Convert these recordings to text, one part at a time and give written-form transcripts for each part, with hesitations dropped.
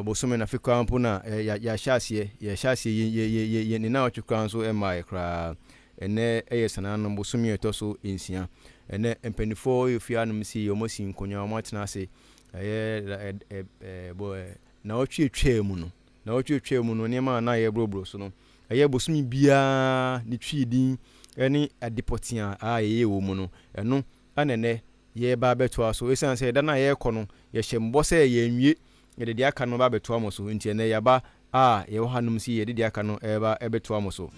Bosome no afe koraa mpo na yɛahyɛ aseɛ, yɛhyɛ aseɛ yɛ yɛ yɛ yɛ yɛ ne nnawɔtwe koraa nso mmaeɛ koraa. Ɛnnɛ yɛ Sanaa bosome a ɛtɔ so nsia. Ɛnnɛ mpanimfoɔ wɔ fie hanom sei, wɔasi nkonnwa, wɔatena ase. Ɛyɛ ɛ ɛ bɔ ɛ nnawɔtwe a ɛtwaa mu no, nnawɔtwe a ɛtwaa mu no, nneɛma a na yɛreborɔborɔ so no, ɛyɛ bosome biara ne Twi din ne ade pɔtee a yɛyɛ wɔ mu no, ɛno na ɛnnɛ yɛreba abɛtoa so. Esiane sɛ da no a yɛrekɔ no, yɛhyɛ mo bɔ sɛ yɛrenwie, yɛde deɛ aka no bɛba abɛtoa mo so. Enti ɛnnɛ yɛaba a yɛwɔ hanom sei, yɛde deɛ aka no reba abɛtoa mo so.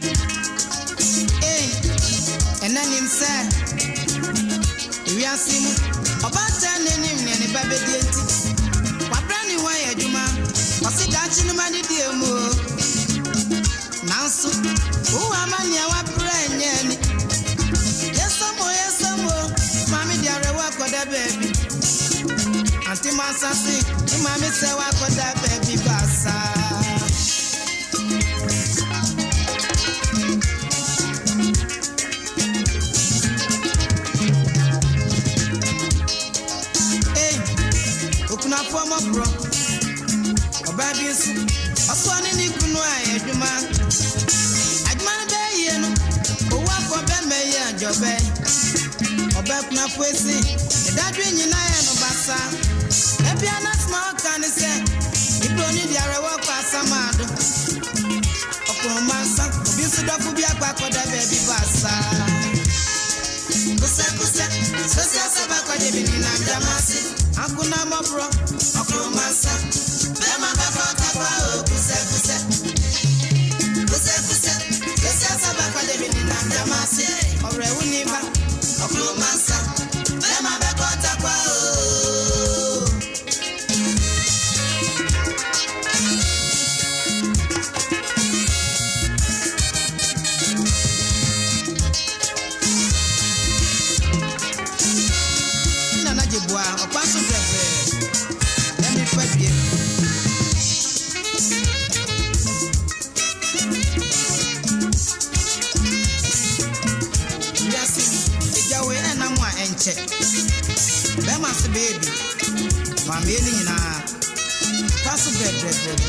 Ei, ɛna nim sɛ ewiase mu ɔbaatan na nim nea ne ba bɛdie nti wabrɛ ne ho ayɛ adwuma ɔse daakye no ma ne die mu o Nanso wohu ama nea wabrɛ nyɛ ani. Yɛsɔ mo, yɛsɔ mo, maame de awerɛhoɔ akɔda baabi. Ante mo asase, me maame sɛ wakɔda baabi basaa. Ei, okunafoɔ mmɔborɔ. Ɔbaa bi nso, ɔsoa ne ne kunu ayɛ adwuma. Adwuma no bɛyɛ yie no, owu akɔ bɛma yi adwɔbɛ. Ɔbaa kunafo esi, ne dadwen nyinaa yɛ no basa. Da biara n'asɛm a ɔka ne sɛ, ne buroni de awerɛhoɔ kɔ asamado. Ɔkɔɔ mansa, obi nso dɔfo bi akɔ akɔda baabi basaa. Kusɛ kusɛ, sosi asɛm akɔgye bi nenam gyamase. Akona mmɔborɔ, ɔkɔɔ mansa, bɛrima bɛfa ɔtakwa o. Kusɛ kusɛ, kusɛ kusɛ, sosi asɛm akɔgye bi nenam gyamase. Ɔwerɛ wo ni ba, ɔkɔɔ mansa, bɛrima bɛkɔ ɔtakwa o. Nana Gyeboa, ɔkwan so brɛbrɛ na mefa dua bi. Wiase mu, agya wei ɛnam a ɛnkyɛ. Bɛrima so bɛyɛ bi. Maame no nyinaa fa so brɛbrɛbrɛbrɛ.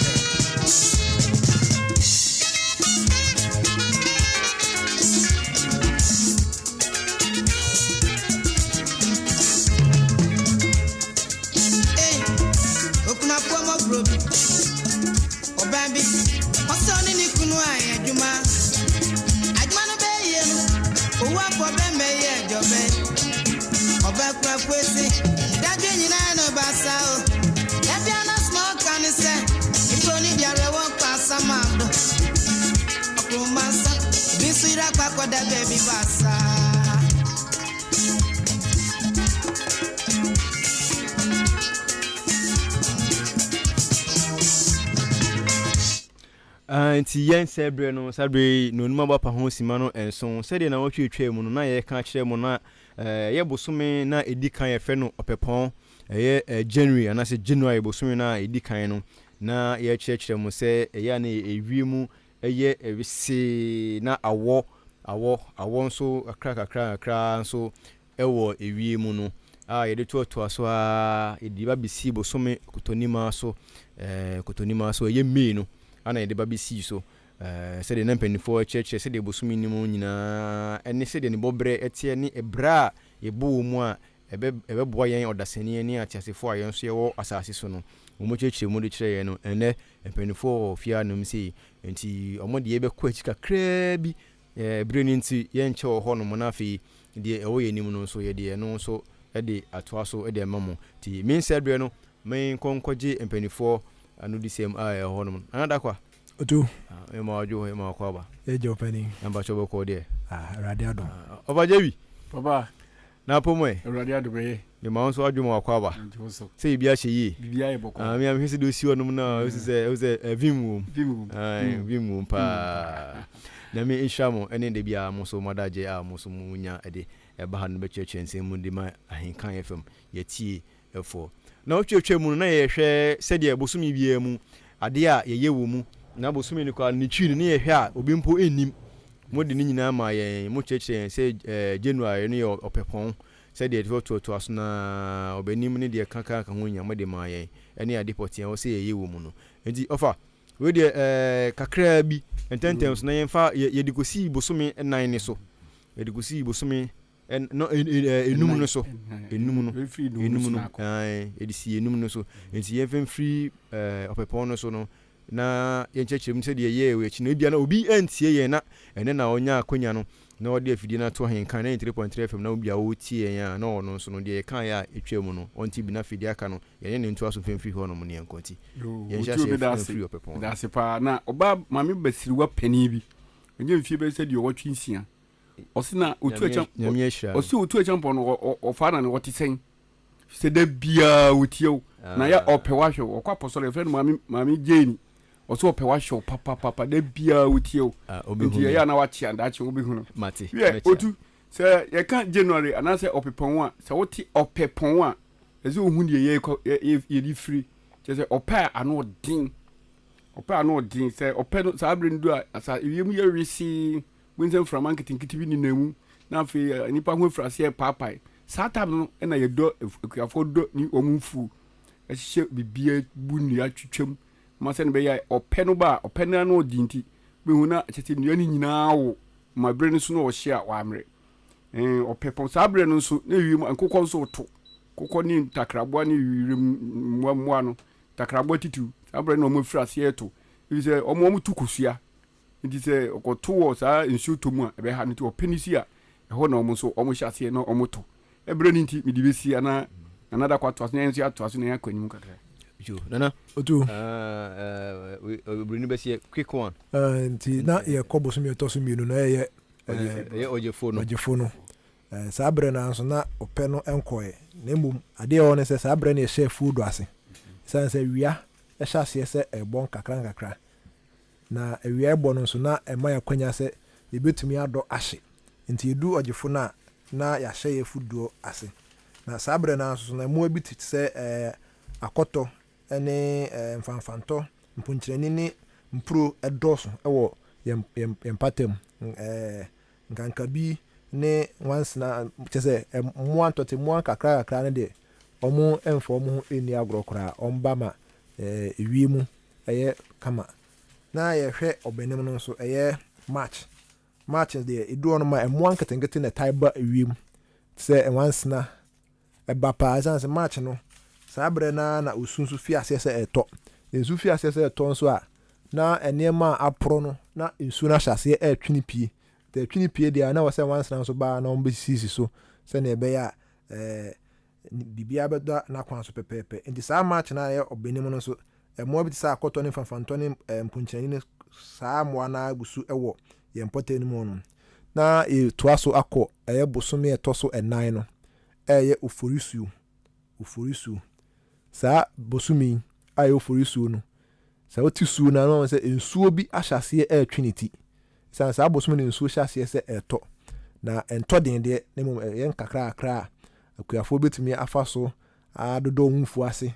Ei, okunafoɔ mmɔborɔ bi, ɔbaa bi, ɔsɛ ɔne ne kunu ayɛ adwuma. Adwuma no bɛyɛ yie no, owu akɔ bɛmɛ yɛ adwɔbɛ. Ɔbaa kunafo ese, dadwe nyinaa no basa o. Dabia na soma ɔka ne sɛ, nipa oni di awerɛwɔ kɔ asamando. Ɔkoroma nsa, obi nso yere akɔ akɔda baabi basaa. Ah, nti yɛn sɛ berɛ no, saa berɛ yi na onum aba pa ho sima no nson. Sɛdeɛ na wɔtwe twaa mu no, na yɛreka akyerɛ mo na ɛyɛ bosome na ɛdi kan yɛfrɛ no ɔpɛpɔn, ɛyɛ January anaasɛ January bosome no a ɛdi kan no, na yɛrekyerɛkyerɛ mo sɛ ɛyɛ a na ɛwie mu yɛ wesee na awɔ, awɔ, awɔ nso kakra kakra kakra nso wɔ ewie mu no a yɛde toatoa so ara yɛde ba bɛsii bosome Kotonimaa so, ɛɛ Kotonimaa so ɛyɛ May no ana yɛde ba bɛsii so. Ɛɛ sɛdeɛ na mpanimfoɔ kyerɛkyerɛ sɛdeɛ bosome no mu nyinaa ɛne sɛdeɛ ne bɔberɛ teɛ ne ɛberɛ a yɛbɔ wɔ mu a ɛbɛ ɛbɛboa yɛn ɔdasani ne ateasefoɔ a yɛn nso yɛwɔ asase so no. Wɔkyerɛkyerɛ mu de kyerɛ yɛn no ɛnnɛ mpanimfoɔ wɔ fie hanom sei nti wɔn deɛ yɛbɛkɔ akyi kakraa bi Bere no nti, yɛnkyɛ wɔ hɔnom, na afei deɛ ɛwɔ yɛn anim no nso, yɛde ɛno nso de atoa so de ama mo. Nti me nsɛ berɛ no, menkɔ nkɔgye mpanimfoɔ anodisɛm a ɛwɔ hɔnom no. Nana Dakwa. Otu. Mema wadwo, mema wakɔ aba. Yɛgye ɔpanin. Na mpakyɛ wobɛkɔ deɛ. Ah, Awurade adom. Ɔfa Gyebi. Papa. Na apɔ mu ɛ? Awurade adom ɛyɛ. Mema wo nso adwo ma wakɔ aba. Sɛ biribi ahyɛ yie. Biribi ayɛ bɔkɔɔ. Ah, me a mehwɛ sɛ deɛ osi hɔnom no a, wosi sɛ, wosi sɛ eh, vim wom. Vim wom. Ah, vim wom paa. Nyame nhyira mo ɛne da biara mo nso mo adagye a mo nso mo nya ɛde ɛba ha no bɛkyerɛkyerɛ nsɛm mu de ma Ahenkan FM yɛtie ɛfoɔ. Na wotwatwa mu no na yɛhwɛ sɛdeɛ bosome biara mu adeɛ a yɛyɛ wɔ mu na bosome no koraa ne twi no ne yɛhwɛ a obi mpo nnim. Mo de ne nyinaa maa yɛn, mo kyerɛkyerɛ yɛn sɛ eh, January no yɛ ɔpɛpɔn. Sɛdeɛ ɛtoatoa so no ara, ɔbɛnim ne deɛ ɛkaka ka ho nyinaa mode maa yɛn, ɛne ade pɔtee a ɛwɔ sɛ yɛyɛ wɔ mu no. Enti ɔfa, wei deɛ ɛɛ kakraa bi, ntɛmntɛm so na yɛmfa, yɛ, yɛde kɔsii bosome nnan no so. Yɛde kɔsii bosome ɛn, no, ɛ, ɛ, enum no so. Enum no, enum no, ae, yɛde sii enum no so. Enti yɛmfa mfiri ɛɛ ɔpɛpɔn no so no, na yɛnkyerɛkyerɛ mu sɛdeɛ yɛyɛɛ wɔ akyi no. Ebia na obi antie yɛn na ɛnnɛ na ɔnya akwanya no na ɔde afidie no ato ahenkan 93.3 FM na obi a ɔretie yɛn a na ɔno nso no deɛ yɛkaeɛ a ɛtwaa mu no ɔnte bi na afei deɛ aka no yɛne no ntoa so mfa mfiri hɔnom ne yɛnkɔ nti yɛnhyɛ Otuo aseɛ meda ase mfiri ɔpɛpɔn meda no. ase paa na ɔbaa maame basiriwa panin bi ɔnyɛ mfie bɛyɛ sɛ aduɔwɔtwe nsia ɔse na otu Nyame akyɛ Nyame ahyira no. ɔse otu akyɛmpɔn no ɔfaa na ne ɔte sɛn sɛ da biara ɔtie wo na yɛ Ah. ɔpɛ wahwɛ wo ɔkɔ apɔsɔre yɛfrɛ no maame maame Jane ɔsɛ ɔpɛ wahwɛ wo papapapa da biara ɔtie wo Ah, ɔbɛhu nti me. ɛyɛ a na wakyea daakye wobɛhu no Mate, wiɛ mɛkyea. otu sɛ yɛka January anaasɛ ɔpepɔn a sɛ wote ɔpɛpɔn a ɛsɛ wohu deɛ yɛkɔ yɛde firi kyerɛ sɛ ɔpɛ a ano ɔden ɔpɛ a ano ɔden sɛ ɔpɛ no saa berɛ no du a asa ewiem yɛ wesee Wobɛhu sɛ mframa nketenkete bi nenam mu na afei eh, nnipa ho afiri aseɛ repaapae. Saa tam no na yɛdɔ akuafoɔ dɔ ne wɔn mfuo hyehyɛ biribiara bu nnua twitwam ma sɛ no bɛyɛ a ɔpɛ no ba a ɔpɛ no ano ɔdi nti bɛhu na kyɛ sɛ nnua no nyinaa wo ma berɛ no so na ɔhye a wɔammerɛ ɔpɛ pɔn saa berɛ no nso na ewiem nkokɔ nso to kokɔ ne ntakraboa ne wiem mmoa mmoa no ntakraboa titiriw saa berɛ no na wɔn afiri aseɛ to ebi sɛ wɔn wɔn to kosua Nti sɛ ɔkɔto wɔ saa nsuo tɔ mu a, ɛbɛha no. Nti ɔpɛ no si a, ɛhɔ na wɔn nso wɔhyɛ aseɛ na wɔto. Ɛberɛ no nti, mede bɛsi anaa Nana da kɔ atoa so na yɛn nso yɛatoa so na yɛakɔ anim kakra. Yo, Nana. Otu. Obìnrin bɛsi yɛ quick one. Nti na yɛkɔ bosome ɛtɔ so mmienu na ɛyɛ ɛyɛ ɔgyefo no. Ɔgyefo no. Saa berɛ no ara nso na ɔpɛ no nkɔɛ. Na mmom adeɛ ɛwɔ ne sɛ saa berɛ no yɛhyɛ afuo dɔ ase. Ɛsiane sɛ wia hyɛ aseɛ sɛ ɛrebɔ nkakra nkakra. Na awia rebɔ no nso, na ɛma yɛn akwanya sɛ yɛbɛtumi adɔ ahye. Enti yɛduru ɔgyefo no a, na yɛahyɛ yɛn afuduo ase. Na saa berɛ no ara nso na mmoa bi te sɛ akɔtɔ ne mfanfantɔ, mponkyerɛni ne mpuro dɔɔso wɔ yɛn yɛn yɛn mpata mu. Nkankabi ne nwansena, kyerɛ sɛ mmoa ntɔte mmoa nkakra kakra no deɛ, wɔmfa wɔn ho nni agorɔ koraa. Wɔba ma ewiem ɛyɛ kama. Na yɛhwɛ ɔbɛnem no nso, ɛyɛ March. March deɛ, ɛdu hɔ nom a, mmoa nketenkete na ɛtae ba ewiem te sɛ nwansena ɛba paa. Ɛsiane sɛ March no, saa berɛ no ara na osu nso fi aseɛ sɛ ɛretɔ. Nsu fi aseɛ sɛ ɛretɔ nso a, na nneɛma a aporɔ no, na nsuo no ahyɛ aseɛ ɛretwe no pie. Nti ɛtwe no pie deɛ a, na ɛwɔ sɛ nwansena nso ba na wɔbɛsisi so sɛdeɛ ɛbɛyɛ a ɛɛ biribiara bɛda n'akwan so pɛpɛɛpɛ. Enti saa March no a ɛyɛ Ɔbɛnem no nso, mmoa bi te sɛ akɔtɔ ne mfamfamtɔ ne mponkyerɛni no, saa mmoa no ara gu so wɔ yɛn mpɔtam no mu hɔnom. Na yɛtoa so akɔ ɛyɛ bosome a ɛtɔ so ɛnan no, ɛyɛ Oforisuo. Oforisuo. Saa bosome yi a ɛyɛ Oforisuo no, sɛ wote suo no a, na woahu sɛ nsuo bi ahyɛ aseɛ retwe ne ti. Esiane saa bosome no nsuo hyɛ aseɛ sɛ ɛretɔ, na ɛntɔ den deɛ, na mmom ɛyɛ nkakrakra a akuafoɔ bɛtumi afa so adodɔ wɔn mfuo ase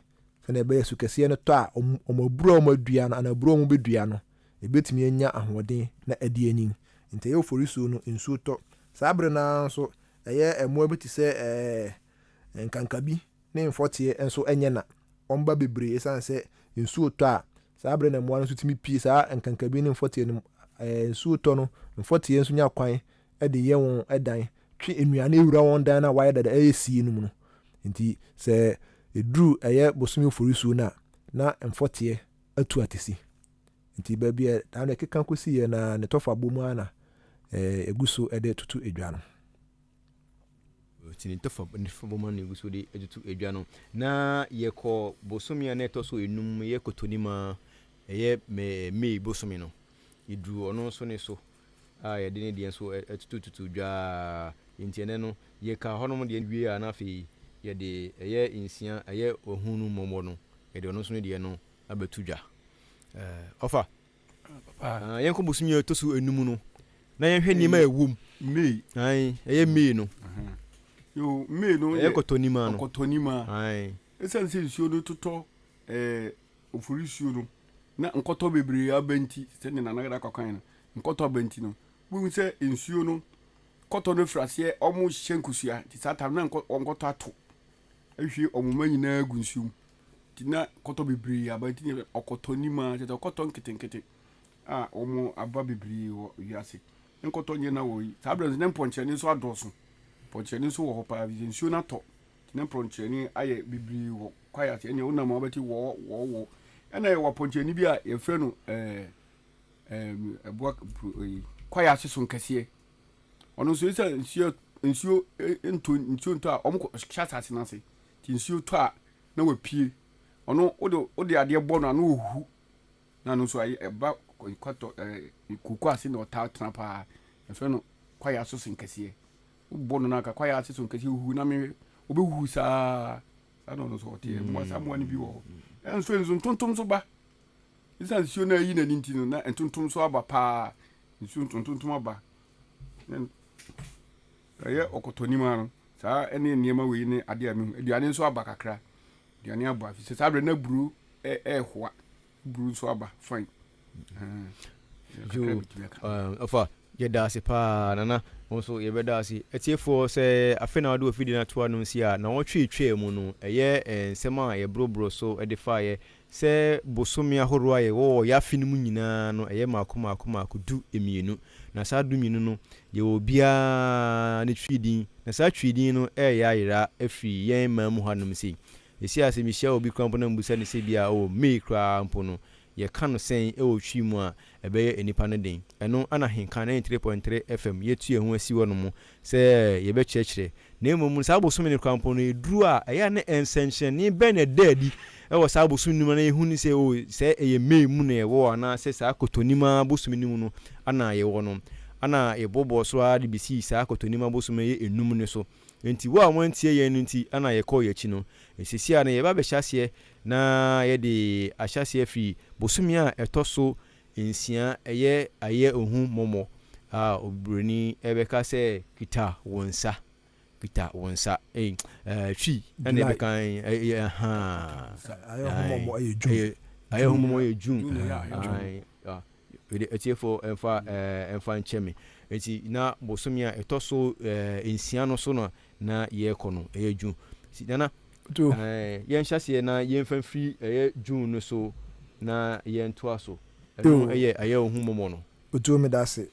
sɛdeɛ ɛbɛyɛ su kɛseɛ no tɔ a, wɔn aburo a wɔadua no anaa aburo a wɔbɛdua no, ɛbɛtumi anya ahoɔden na adi anyin. Nti ɛyɛ oforisuo no, nsuo tɔ. Saa berɛ no ara nso, ɛyɛ mmoa bi te sɛ ɛɛ nkankabi ne mfɔteɛ nso nyɛ na wɔba bebree esiane sɛ nsuo tɔ a, saa berɛ na mmoa no nso tumi pue saa nkankabi ne mfɔteɛ no mu. Ɛɛ nsuo tɔ no, mfɔteɛ nso nya kwan de yɛ wɔn dan, twe nnuane wura wɔn dan no a wɔayɛ dada ɛyɛ sie no mu no. Nti sɛ ɛduru ɛyɛ bosome oforisuo no a, na mfɔteɛ atu atesi. Nti baabi a daa no ɛkeka kɔsiiɛ no ara ne tɔfa bɔ mu ara na ɛgu so de toto dwa no. Nti ne tɔfa ne fa bɔ mu ara na ɛgu so de toto dwa no. Na yɛkɔ bosome a na ɛtɔ so enum yɛ Kotonimaa, ɛyɛ May bosome no. Yɛduru ɔno nso ne so a yɛde ne deɛ nso tutututu dwa ara. Nti ɛnɛ no yɛka hɔnom deɛ wie a na afei yɛde ɛyɛ nsia ɛyɛ ɔhunu mmɔmmɔ no yɛde ɔno nso ne deɛ no abɛto dwa. Ɔfa, yɛnkɔ bosome a ɛtɔ so enum no na yɛnhwɛ nneɛma a ɛwɔ mu. May. Ae, ɛyɛ May no. Yo, May no ɛyɛ kɔtɔnima no. Kɔtɔnima. Ae. Ɛsiane sɛ nsuo no totɔ ɛɛ oforisuo no na nkɔtɔ bebree aba nti sɛdeɛ Nana Addo akɔkan no nkɔtɔ aba nti no wohu sɛ nsuo no. kɔtɔ no firi aseɛ ɔmo hyɛ nkosua nti saa tam na nkɔ wɔn kɔtɔ ato ahwie wɔn mma nyinaa gu nsuo mu nti na kɔtɔ bebree aba nti na ɔkɔtɔ nim a kyerɛ sɛ ɔkɔtɔ nketenkete a wɔn aba bebree wɔ wiase nkɔtɔ nyɛ na wɔ yi saa berɛ nso ne mpɔnkyerɛne nso adɔɔso mpɔnkyerɛne nso wɔ hɔ paa bi nsuo no atɔ nti ne mpɔnkyerɛne ayɛ bebree wɔ kwae ase ɛnea wonam a wobɛte wɔ wɔ wɔ ɛna yɛwɔ apɔnkyerɛne bi a yɛfrɛ no ɛɛ ɛɛ ɛboa kwae ase so nkɛseɛ ɔno nso sɛ nsuo nsuo ntɔ nsuo ntɔ a wɔn kɔ hyɛ asase n'ase nti nsuo tɔ a na wapue ɔno wode wode adeɛ bɔ no a na ohu na no nso ayɛ ɛba kɔtɔ ɛɛ koko ase na ɔtaa tena paa yɛfrɛ no kwae aso so nkɛseɛ wobɔ no n'aka kwae ase so nkɛseɛ hu na me obɛhu saa saa na ɔno nso ɔteɛ mmoa saa mmoa no bi wɔ hɔ ɛnso nso ntontom nso ba ɛsiane nsuo no ayi n'ani nti no na ntontom nso aba paa nsuo ntontom aba ɛyɛ ɔkɔtɔnim ano saa ɛne nneɛma wei ne adeɛ a mehu aduane nso aba kakra aduane aba fi sɛ saa berɛ na buro ɛɛhoa buro nso aba fine. Yo, ɔfa yɛda ase paa nana wo nso yɛbɛda ase atiefoɔ sɛ afei na wode wafidie no ato anom si a na wɔtweetwaa mu no ɛyɛ nsɛm a yɛborɔborɔ so de faeɛ sɛ bosome ahoroɔ a yɛwɔ wɔ yɛafe no mu nyinaa no ɛyɛ maako maako maako 12 na saa 12 no yɛwɔ obiara ne twi din na saa twi din no ɛyɛ ayera afiri yɛn man mu hanom sei ɛsi a sɛ mehyia obi koraa mpo na mbusa ne sɛ bi a ɔwɔ May koraa mpo no yɛka no sɛn ɛwɔ twi mu a ɛbɛyɛ nipa no den ɛno ana Henka 93.3 FM yɛtu yɛn ho asi hɔ no mu sɛ yɛbɛkyerɛkyerɛ na mmom saa bosome no koraa mpo no ɛduru a ɛyɛ a ne nsɛnkyerɛnne bɛn na ɛda adi ɛwɔ saa bosome no mu na yɛhu ne sɛ o sɛ ɛyɛ May mu na yɛwɔ anaasɛ saa kɔtɔnim bosome no mu no ana yɛwɔ no ana yɛbɔbɔ so ara de bɛsii saa kɔtɔnim bosome yɛ enum no so nti wo a wɔntie yɛn no nti ana yɛkɔɔ yɛn akyi no sisi a no yɛba bɛhyɛ aseɛ na yɛde ahyɛ aseɛ firi bosome a ɛtɔ so 6 ɛyɛ ayɛ ohu mmɔmmɔ a oburoni ɛbɛka sɛ kita wo nsa kita wo nsa ɛy ɛɛ twi ɛna ɛbɛka ɛyɛ ha ayɛ ohu mmɔmmɔ ɛyɛ June ayɛ ohu mmɔmmɔ yɛ June ɛde atiefoɔ ɛmfa ɛɛ ɛmfa nkyɛn mi nti na bosome a ɛtɔ so 6 no so no na yɛrekɔ no ɛyɛ June si nana yɛnhyɛ aseɛ na yɛmfa mfiri ɛyɛ June no so na yɛntoa so ɛno ɛyɛ ayɛ ohu mmɔmmɔ no. Otuo mi da se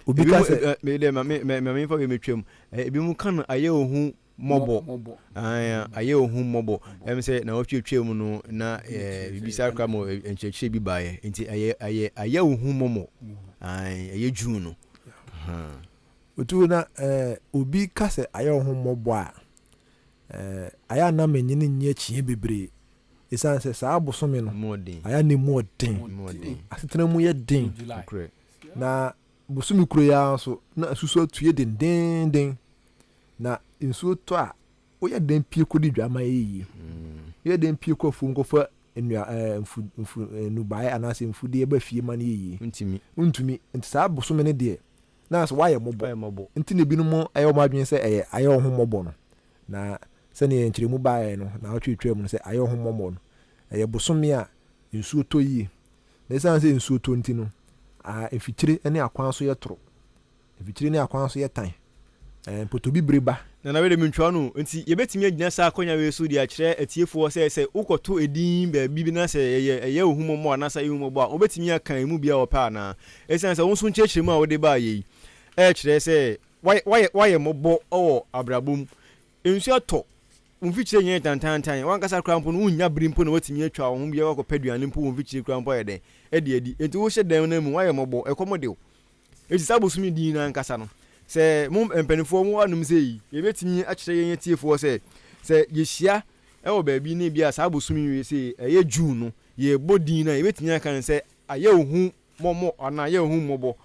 obi ka sɛ. mɛ dɛ ma me ma me nfa wei metwam ebi mu ka no ayɛ ohu mmɔbɔ ayɛ ohu mmɔbɔ ɛm sɛ na wɔtwetwe mu no na biribi saa kora ma nkyerɛkyerɛ bi baeɛ nti ɛyɛ ɛyɛ ayɛ ohu mmɔmmɔ ɛyɛ June no. Otuo na obi ka sɛ ayɛ ohu mmɔbɔ a ayɛ anam enyini nye akyiɛ bebree ɛsiane sɛ saa bosome no ayɛ ne mu ɔden asetena mu yɛ den na bosome kuro yi ara nso na asusu atue dendenden na nsuo tɔ a woyɛ den pie kɔdi dwa ma ɛyɛ yie woyɛ den pie kɔ afuom kɔfa nnua ɛɛ mfu mfu nnubaeɛ anaasɛ mfudeɛ ba fie ma no yɛ yie ntumi ntumi nti saa bosome no deɛ na sɛ woayɛ mmɔbɔ nti na ebinom ɛyɛ wɔn adwene sɛ ɛyɛ ayɛ wɔn ho mmɔbɔ no na sɛnea nkyerɛmu baeɛ no na ɔtwetwe mu no sɛ ayɛ wɔn ho mmɔbɔ no ɛyɛ bosome a nsuo tɔ yie na ɛsiane sɛ nsuo tɔ nti no mfikyire ne akwan so yɛ toro mfikyire ne akwan so yɛ tan mpotobibire ba. Nana wei de mentwa no nti yɛbɛtumi agyina saa akonnwa wei so de akyerɛ atiefoɔ sɛ sɛ wokɔto edin baabi bi na sɛ ɛyɛ ɛyɛ ohu mmɔbɔ anaasɛ ɛyɛ mmɔbɔ a wobɛtumi aka emu bi a wɔpɛ anaa ɛsiane sɛ wo nso nkyerɛkyerɛ mu a wode baa yɛ yi ɛkyerɛ sɛ wayɛ wayɛ mmɔbɔ wɔ abrabɔ mu nsuo atɔ wo mfikyire nyɛ tantantan wankasa koraa mpo no wonnya bere mpo na watumi atwa wo ho bi akɔpɛ aduane mpo wɔ mfikyire koraa mpo ayɛ dɛn ɛde adi nti wohyɛ dan no mu wayɛ mmɔbɔ ɛkɔm de wo eti saa bosome din no ankasa no sɛ mo mpanimfoɔ mo anom sɛ yi yɛbɛtumi akyerɛ yɛn atiefoɔ sɛ sɛ yɛhyia ɛwɔ baabi ne bi a saa bosome yi sɛ ɛyɛ June no yɛbɔ din no a yɛbɛtumi aka no sɛ ayɛ ohu mmɔmmɔ anaa ayɛ ohu mmɔbɔ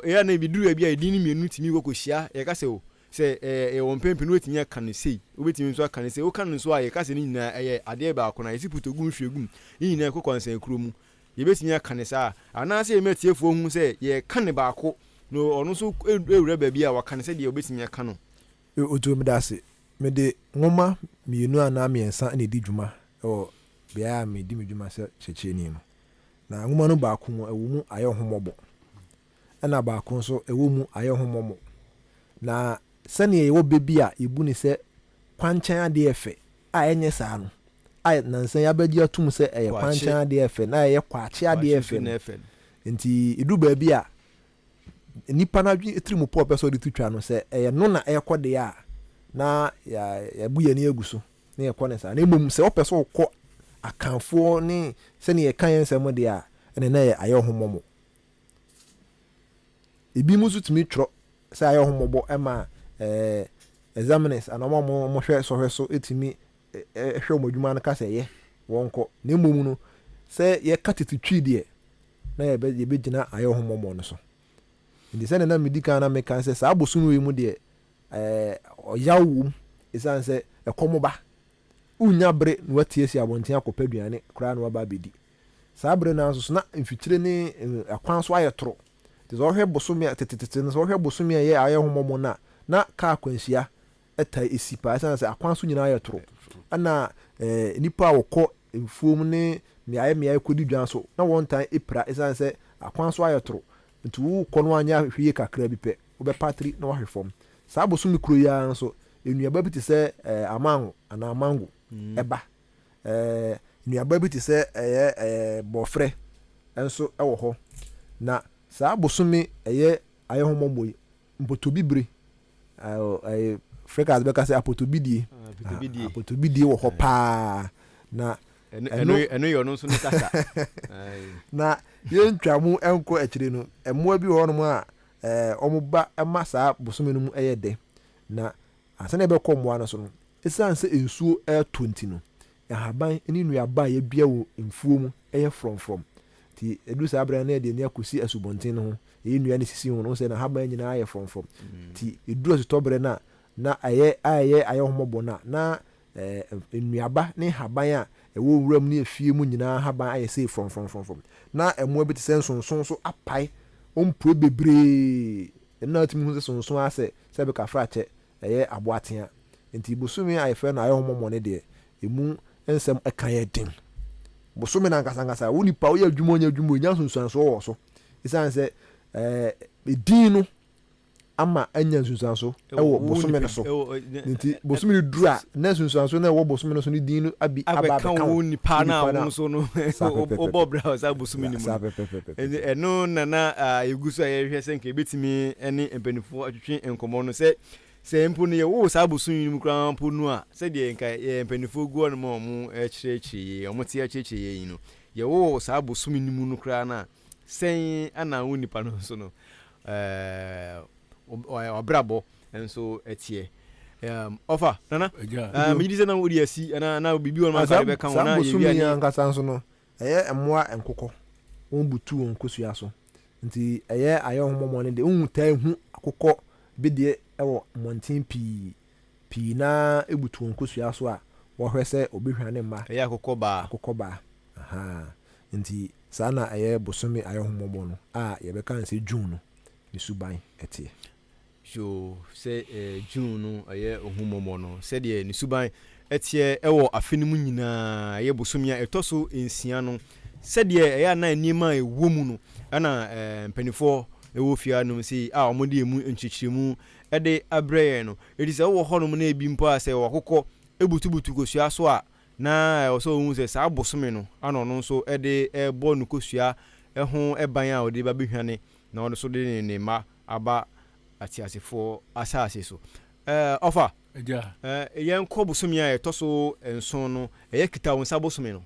ɛyɛ na ebi duru baabi a edin no mmienu tumi kɔ kɔhyia yɛka sɛ o sɛ ɛɛ ɛwɔ mpɛmpɛ no wobɛtumi aka no sei wobɛtumi nso aka no sei woka no nso a yɛka sɛ ne nyinaa ɛyɛ adeɛ baako na yɛsi puto gum hwie gum ne nyinaa ɛkɔ kwansan kuro mu yɛbɛtumi aka ne saa anaasɛ yɛma atiefoɔ hu sɛ yɛka ne baako na ɔno nso ewura baabi a waka ne sɛdeɛ wobɛtumi aka no. Otuo mi da ase mede nwoma 2 anaa 3 na edi dwuma wɔ beaeɛ a medi me dwuma sɛ kyerɛkyerɛni no na nwoma no baako mu ɛwɔ mu ayɛ ho mmɔbɔ ɛna baako nso ɛwɔ mu ayɛ ho mmɔmmɔ. Na sɛdeɛ yɛwɔ bɛ bi a yɛbu no sɛ kwankyɛn adeɛ fɛ a ɛnyɛ saa no, a nnansa yi abɛgye atom sɛ ɛyɛ kwankyɛn adeɛ fɛ na ɛyɛ kwakye adeɛ fɛ no. Nti ɛduru baabi a nipa no adwene tirim pɔ ɔpɛ sɛ ɔde to twa no, sɛ ɛyɛ no na ɛrekɔ deɛ a, na yɛabu yɛn ani agu so na yɛkɔ no saa. Na mmom sɛ wopɛ sɛ wokɔ Akanfoɔ ne sɛdeɛ yɛka yɛn nsɛm deɛ a, ɛne na ɛyɛ ayɛ wo ho mmɔbɔ. Ebinom nso tumi twerɛ sɛ ayɛ wo ho mmɔbɔ ma ɛɛ examiners anaa wɔn a wɔhwɛ sɔhwɛ so tumi hwɛ wɔn adwuma no ka sɛ ɛyɛ wɔnkɔ. Na mmom no, sɛ yɛka tete Twi deɛ, na yɛbɛ yɛbɛgyina ayɛ wo ho mmɔbɔ no so. Nti sɛdeɛ na medi kan na meka sɛ saa bosome wei mu deɛ ɛɛ ɔyaw wom ɛsiane sɛ ɛkɔm ba. Wonnya bere na woate asi abɔnten akɔpɛ aduane koraa na woaba abɛdi. Saa bere no ara nso so na mfikyire ne akwan so ayɛ toro. Nti sɛ wohwɛ bosome a tetetete no, sɛ wohwɛ bosome a ɛyɛ ayɛhomɔmɔ no a, na kaa akwanhyia taa si paa ɛsiane sɛ akwan so nyinaa yɛ toro. Ɛna nnipa a wɔkɔ mfuom ne mmeaeɛ mmeaeɛ kɔdi dwa nso, na wɔntaa pira ɛsiane sɛ akwan so ayɛ toro. Nti wokɔ no anyɛ ahwehwɛ yie kakra bi pɛ, wobɛpatiri na woahwe fam. Saa bosome koro yi ara nso, nnuaba bi te sɛ amango anaa mango ba. Nnuaba bi te sɛ ɛyɛ bɔɔfrɛ nso wɔ hɔ. Na saa bosome ɛyɛ ayɛhomɔmmɔ yi, mpotobibire, Frekas bɛka sɛ apotobidie, apotobidie wɔ hɔ paa. Na ɛno yɛ ɔno nso ne kasa. Na yɛntwa mu nkɔ akyire no, mmoa bi wɔ hɔnom a wɔba ma saa bosome no mu yɛ dɛ. Na ansa na yɛbɛkɔ mmoa no so no, esiane sɛ nsuo retɔ nti no, nhaban ne nnuaba a yɛadua wɔ mfuo mu yɛ frɔmfrɔm. Nti ɛduru saa berɛ no na yɛde ani akɔsi asubɔnten no ho, ɛyɛ nnua no sisi ho no, wohu sɛ n'ahaban nyinaa ayɛ frɔmfrɔm. Nti ɛduru asutɔberɛ no a, na ɛyɛ a ɛyɛ ayɛhomɔbɔ no a, na nnuaba ne nhaban a ɛwɔ nwuram ne afie mu nyinaa nhaban ayɛ sei frɔmfrɔmfrɔmfrɔm. Na mmoa bi te sɛ nsonso nso apae, wɔmpue bebree. Ɛno na wotumi hu sɛ sonso ara sɛ sɛ bɛkafrakyɛ ɛyɛ aboatea. Enti bosome a yɛfrɛ no ayɛhomɔmɔ no deɛ, emu nsɛm ka yɛ den. Bosome no ankasa ankasa, wo nipa woyɛ adwuma onyɛ adwuma enya nsunsuansoɔ wɔ so. Esiane sɛ ɛɛ edin no ama anya nsunsuanso wɔ bosome no so. Nti bosome no duru a, na nsunsuanso no a ɛwɔ bosome no so no din no abi aba abɛka wo nipa no a wo nso no wobɔ bra wɔ saa bosome no mu no. Ɛno na na yɛgu so a yɛhwɛ sɛ nka yɛbɛtumi ne mpanimfoɔ atwetwe nkɔmmɔ no sɛ sɛ mpo no yɛwoo saa bosome yi mu koraa mpo no a sɛdeɛ nka yɛ mpanimfoɔ gu hɔ nom a wɔkyerɛkyerɛ yɛn, wɔte akyerɛkyerɛ yɛn yi no, yɛwoo saa bosome no mu no koraa no a Sɛn na wo nipa no nso no w'abrabɔ nso teɛ? Ɔfa, Nana, megye di sɛ na wode asi anaa na biribi wɔ no ma nka bɛka ho na yɛwia ne. Saa bosome yi ankasa nso no, ɛyɛ mmoa nkokɔ, wɔn butu wɔn nkosua so. Nti ɛyɛ ayɛhomɔmɔ no deɛ, wohu taa hu akokɔ bedeɛ wɔ mmɔnten pii. Pii no ara butu wɔn nkosua so a wɔhwɛ sɛ wɔbɛhwane mma. Ɛyɛ akokɔ baa. Akokɔ baa, ahaa. Nti saa na ɛyɛ bosome ayɛhomɔbɔ no a yɛbɛka no sɛ June no ne suban teɛ. So sɛ June no ɛyɛ ohummɔbɔ no sɛdeɛ ne suban teɛ wɔ afe no mu nyinaa, ɛyɛ bosome a ɛtɔ so nsia no, sɛdeɛ ɛyɛ a na nneɛma a ɛwɔ mu no ɛna mpanimfoɔ ɛwɔ fie hanom sei a wɔde ɛmu nkyerɛkyerɛmu de abrɛ yɛn no. Enti sɛ wowɔ hɔnom na ebi mpo a sɛ wakokɔ butubutu kosua so a, na ɛwɔ sɛ ohu sɛ saa bosome no ana ɔno nso de rebɔ ne kosua ho ban a ɔde ba bɛhwane na ɔno nso de ne mma aba ateasefoɔ asase so. Ɛɛ, ɔfa, ɛɛ, yɛnkɔ bosome a ɛtɔ so nson no, ɛyɛ kita wo nsa bosome no.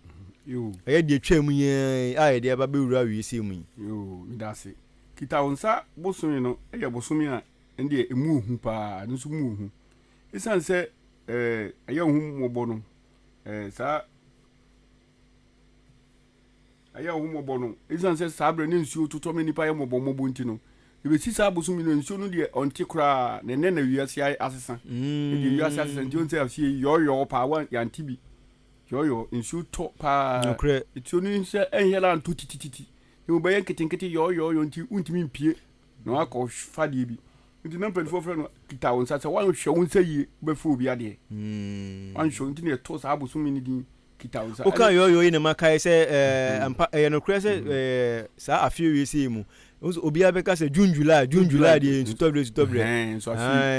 Ɛyɛ deɛ atwa mu yi a yɛde aba bɛwura wiase mu yi. Yoo, meda ase. Kita wo nsa bosome no yɛ bosome a ɛndeɛ ɛmu ohu paa, ɛno nso mu ohu. Esiane sɛ ɛyɛ wo ho mmɔbɔ no, saa ɛyɛ wo ho mmɔbɔ no, esiane sɛ saa berɛ ne nsuo totɔ ma nnipa yɛ mmɔbɔmmɔbɔ nti no, ɛbɛsi saa bosome no nsuo no deɛ ɔnte koraa na ɛnɛ na wiase asesa. Ɛdeɛ wiase asesa nti ɔn sɛ aseɛ yɔɔyɔɔ paa wa yɛante bi yɔɔyɔɔ nsuo tɔ paa. Nokorɛ. Nsuo no sɛ ɛnyɛ la ntɔ titititi na wɔbɛyɛ nketenkete yɔɔyɔɔyɔ nti wontumi mpie na wakɔ fa deɛ bi nti na mpanimfoɔ frɛ no kita wo nsa sɛ woanhwɛ wo nsa yie wobɛfa obi adeɛ hmm. wanhwɛ nti na ɛto saa bosome no din kita wo nsa. Woka yɔyɔ yi na makae sɛ eh, mhm. ampa ɛyɛ nokorɛ sɛ mhm. eh, saa afeɛ wie sei mu Nso obiara bɛka sɛ June July, June July deɛ nsutɔ berɛ nsutɔ berɛ.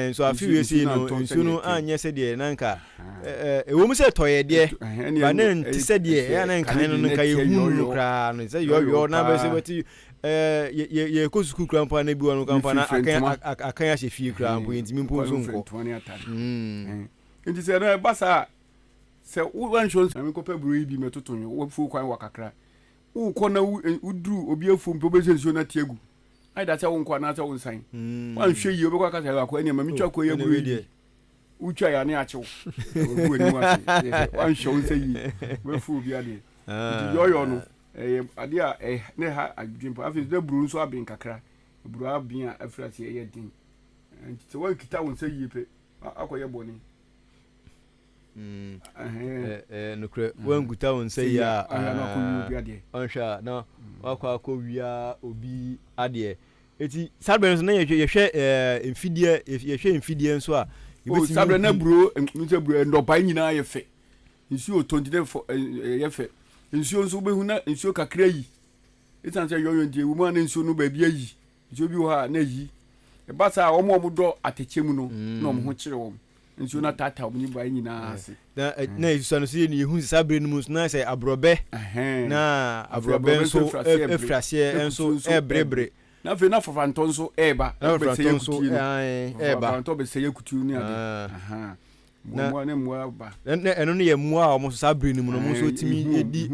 Nso afe wei sei no nsuo no anyɛ sɛdeɛ na nka ɛwɔ mu sɛ ɛtɔeɛ deɛ ba na nte sɛdeɛ ɛyɛ na nkan no no nka yɛhu no koraa no sɛ yɔyɔ na bɛsɛ bɛte yɛkɔ sukuu koraa mpo a na bi wɔ no koraa mpo a na akan ahyɛ fie koraa mpo yɛntumi mpo nso nkɔ. Nti sɛ ɛno ɛba saa sɛ woanhwɛ nso na menkɔpɛ aburo yi bi mɛtoto nwo wafuo kwan wa kakra Wokɔ na woduru obi afuom pɛ wobɛsɛ nsuo no ate agu. Ayɛ da sɛ wonkɔ anaasɛ wonsan. Hmm. Woanhwɛ yie wobɛkɔ aka sɛ akɔ ɛneɛ ma metwa akɔ yi aburo yi. Wotwa yɛ ane akyew. Wagu anim ase. Woanhwɛ wo nsa yie wobɛfu obi adeɛ. Nti ah. yɔyɔ no ɛyɛ adeɛ a na ɛha adwene pa. Afei na aburo nso aben kakra. Aburo aben a afiri aseɛ ɛyɛ den. Nti sɛ woankita wo nsa yie pɛ akɔyɛ bɔne. Mm. Nokorɛ woankuta wo nsa yi a ɔnhwɛ a na wakɔ akɔwia obi adeɛ. Eti saa berɛ nso na yɛhwɛ mfideɛ yɛhwɛ mfideɛ nso a yɛbɛtumi. Saa berɛ na buro sɛ buro nnɔbae nyinaa yɛ fɛ nsuo tɔ nti na ɛyɛ fɛ nsuo nso wobɛhu na nsuo kakra yi ɛsiane sɛ yɔyɔ nti ɛwɔ mu a na nsuo no baabi ayi Nsuo bi wɔ hɔ a na ayi. Ɛba saa a, wɔn a wɔdɔ atɛkyɛ mu no na wɔn ho kyere wɔn. Nsuo no ataataa wɔn nnyibaeɛ nyinaa ase. Na na esusua no so yɛ yɛhu sɛ saa berɛ no mu nso na sɛ aborɔbɛ na aborɔbɛ nso afiri aseɛ nso ɛrebere. Na afei na fafrantɔ nso ɛreba. Na fafrantɔ nso ɛreba. Fafrantɔ bɛsɛe akutuo ne ade. Na mmoa ne mmoa ba. Na ɛno no yɛ mmoa a wɔn nso saa berɛ no mu no wɔn nso tumi di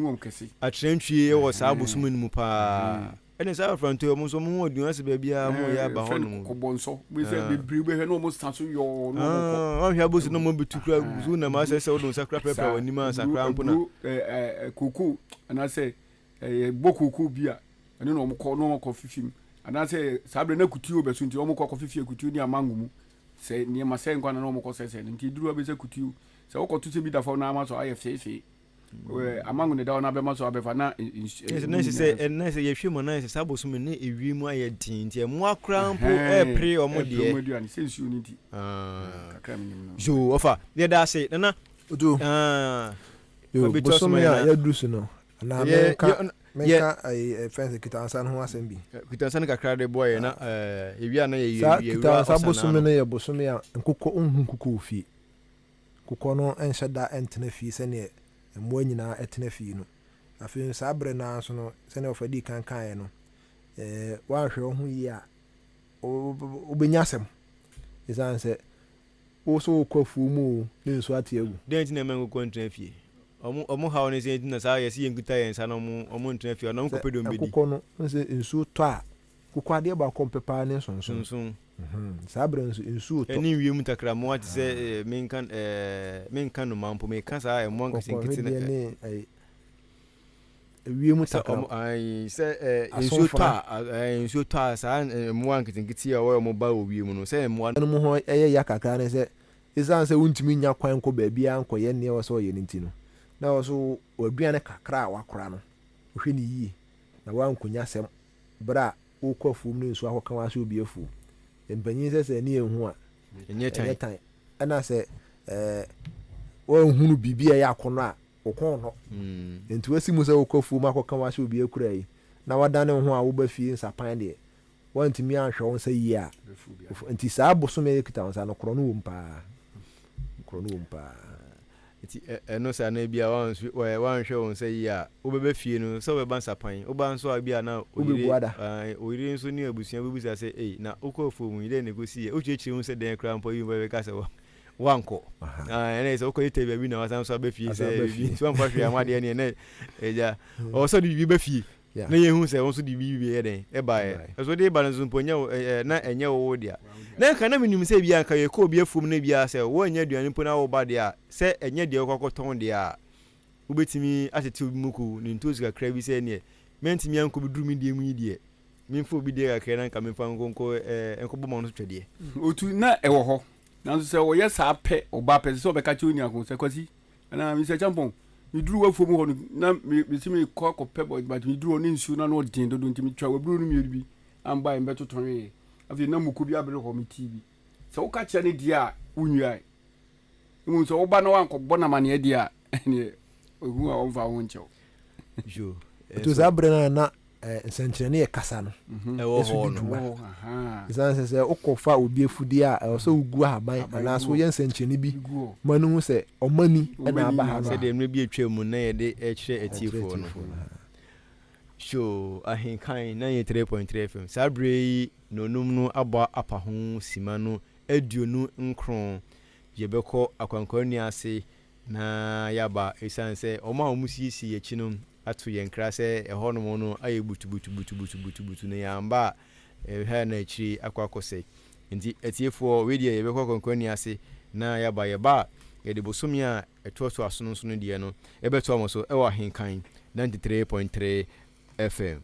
atrantwie wɔ saa bosome no mu paa. Ɛne saa afranto yi, wɔn nso wɔn ho aduan sɛ baabiara wɔn yɛ aba hɔ nom. Kɔbɔnsɔ, bi sɛ bebree bɛhwɛ na wɔn sa so yɔɔ na wɔn kɔ. Wɔn hwɛ abosu na wɔn betu kura so nam asɛ sɛ wɔde nsa kura pɛrɛpɛrɛ wɔn anim ansa kura mpo na. Ɛɛ koko anaasɛ ɛɛ bɔ koko bi a ɛno na wɔn kɔ na wɔn kɔ fifi mu anaasɛ saa abirɛ na kutuo bɛ so nti wɔn kɔ kɔ fifi akutuo ne amango mu sɛ nneɛma sɛ nkwa na wɔn kɔ sɛsɛ no nti eduru abɛsɛ kutuo sɛ wɔkɔto sɛ bi da fam na ama so ayɛ feefee. Amango ne da hɔ na abɛma so abɛfa na na ɛsɛ sɛ na ɛsɛ yɛhwɛ mu na ɛsɛ saa bosome ne ewie mu ayɛ den nti ɛmoa koraa mpo ɛɛpere ɔmo deɛ ɛpere aduane sɛ nsuo no nti ah. kakra menim no yo ɔfa yɛda ase nana otu ah. yo bosome a yɛduru so no anaa menka menka fɛn sɛ kitansa no ho asɛm bi kitansa no kakra de boa yɛ na yɛwie a na yɛwie saa kitansa bosome no yɛ bosome a nkokɔ nhu nkokɔ wɔ fie Kokɔ no nhyɛ da ntena fie sɛdeɛ mmoa nyinaa tena fie no. Afei nso saa berɛ no ara nso no, sɛdeɛ wɔfa dii kan kaeɛ no, woanhwɛ wo ho yie a, wobɛnya asɛm. Ɛsiane sɛ wo so wokɔ afuo mu o, ne nsuo ate agu. Dɛn nti na ɛma nkokɔ ntena fie? Wɔn wɔn haw ne sɛ nti na saa yɛse yɛnkuta yɛn nsa na wɔn wɔn ntena fie anaa wɔn kɔpɛ deɛ wɔn bɛdi. Sɛ nkokɔ no, sɛ nsuo tɔ a, Koko adeɛ baako a ɔmpɛ paa ne nsonson. Sonson. Saa berɛ no nso nsuo retɔ. Ɛne wiem ntakrammoa te sɛ menka menka nnomaa mpo meka saa mmoa nketenkete no. Kɔkɔhwedeɛ ne ɛyi wiem ntakram. Sɛ nsuo tɔ a nsuo tɔ a saa mmoa nketenkete a wɔyɛ wɔn ba wɔ wiem no sɛ mmoa. No mu ho yɛ ya kakra ne sɛ esiane sɛ wontumi nnya kwan nkɔ baabiara nkɔyɛ nea ɛwɔ sɛ ɔyɛ no nti no na ɛwɔ sɛ w'aduane kakra a wakora no wohwɛ no yie na woankɔnya asɛm Berɛ a worekɔ afuom no nsuo akɔka w'ase obi afuom. Mpanyin sɛ sɛ ani anhu a, ɛnyɛ tan. Ɛna sɛ ɛɛ woanhunu biribi a ɛyɛ akɔnnɔ a, wo kɔn nnɔ. Nti woasi mu sɛ wokɔ afuom akɔka w'ase obi akura yi, na woadane wo ho a woba fie nsapan deɛ, woantumi anhwɛ wo nsa yie a, nti saa bosome a ɛkita wo nsa no, korɔno wom paa. Korɔno wom paa. Nti ɛno saa no ebia woanhwɛ wo nsa yie a, wobɛba fie no sɛ wobɛba nsapan. Woba nso a ebia na oyere, oyere nso ne abusua bɛbisa sɛ, ei, na wokɔ afuom yi dɛn na ɛkɔsiiɛ? Wokyerɛkyerɛ mu sɛ dɛn koraa mpo a ebi bɛka sɛ woankɔ. Ɛna sɛ wokɔyɛ baabi na wasan nso aba fie sɛ biribi nso woamfa hwee amma deɛ neɛ na agya ɔwɔ sɛ wode biribi ba fie na yɛhu sɛ wo nso de biribi yɛ dɛn ɛbaeɛ. Ɛso wode ba no nso mpo ɛnyɛ na ɛnyɛ wo dea. Na nka na menim sɛ ebia nka yɛkɔ obi afuom na ebia sɛ woannya aduane mpo na woba deɛ a, sɛ ɛnyɛ deɛ wokɔ akɔtɔn deɛ a, wobɛtumi atete obi moko ne ntoosi kakra bi sɛ ɛneɛ mantumi ankɔ bɛduru me deɛ mu yi deɛ, memfa obi deɛ kakra na nka memfa nkɔ nkɔ ɛɛ nkɔbɔ m'ano so twɛdeɛ. Otu, na ɛwɔ hɔ. Nanso sɛ ɔyɛ saa pɛ, ɔba pɛ, ɛsɛ sɛ ɔbɛka kyerɛ onua ko sɛ, Kwasi, anaa Mister Acheampong, meduru w'afuom hɔ no, na me, mese mekɔ akɔpɛ bɔ, but meduru hɔ ne nsuo no ano ɔden dodo nti metwa w'aburo no mmienu bi amba mbɛtotɔnwee. Afei na muku bi abere hɔ, metii bi. Sɛ woka kyerɛ no deɛ a, wonwiae. Mmom sɛ woba na woankɔbɔ no amaneɛ deɛ a, ɛneɛ ohu a ɔmfa wo ho nkyɛ wo. Yo, ɛto saa berɛ no a na nsɛnkyerɛnne yɛ kasa no Ɛwɔ nso hɔ di no. dwuma. Wɔ hɔ, aha. Ɛsiane sɛ sɛ wokɔfa obi afudeɛ a, ɛwɔ sɛ wogu ahaban Ahaban anaasɛ gu hɔ. woyɛ nsɛnkyerɛnne bi Gu hɔ. ma no hu sɛ ɔmani ɛna Ɔmani aba na ha no. aba. Sɛdeɛ mmerɛ bi atwa mu na yɛde ɛkyerɛ Ɛkyerɛ atiefoɔ no. atiefoɔ no. Sure, Ahenkan 93.3 FM. Saa berɛ yi nonum no abɔ apa ho sima no 29. Yɛbɛkɔ akwankwaa ase na yɛaba, ɛsiane sɛ wɔn a wɔsiesie yɛn akyi no ato yɛn kra sɛ ɛhɔnom no ayɛ butubutubutubutubutu na yɛamba a, ɛha na akyiri akɔ akɔsɛe. Nti atiefoɔ, wei deɛ yɛbɛkɔ akwankwaa ase na yɛaba. Yɛba a, yɛde bosome a ɛtoatoa so no nso no deɛ no ɛbɛtoa mo so ɛwɔ Ahenkan 93.3 FM.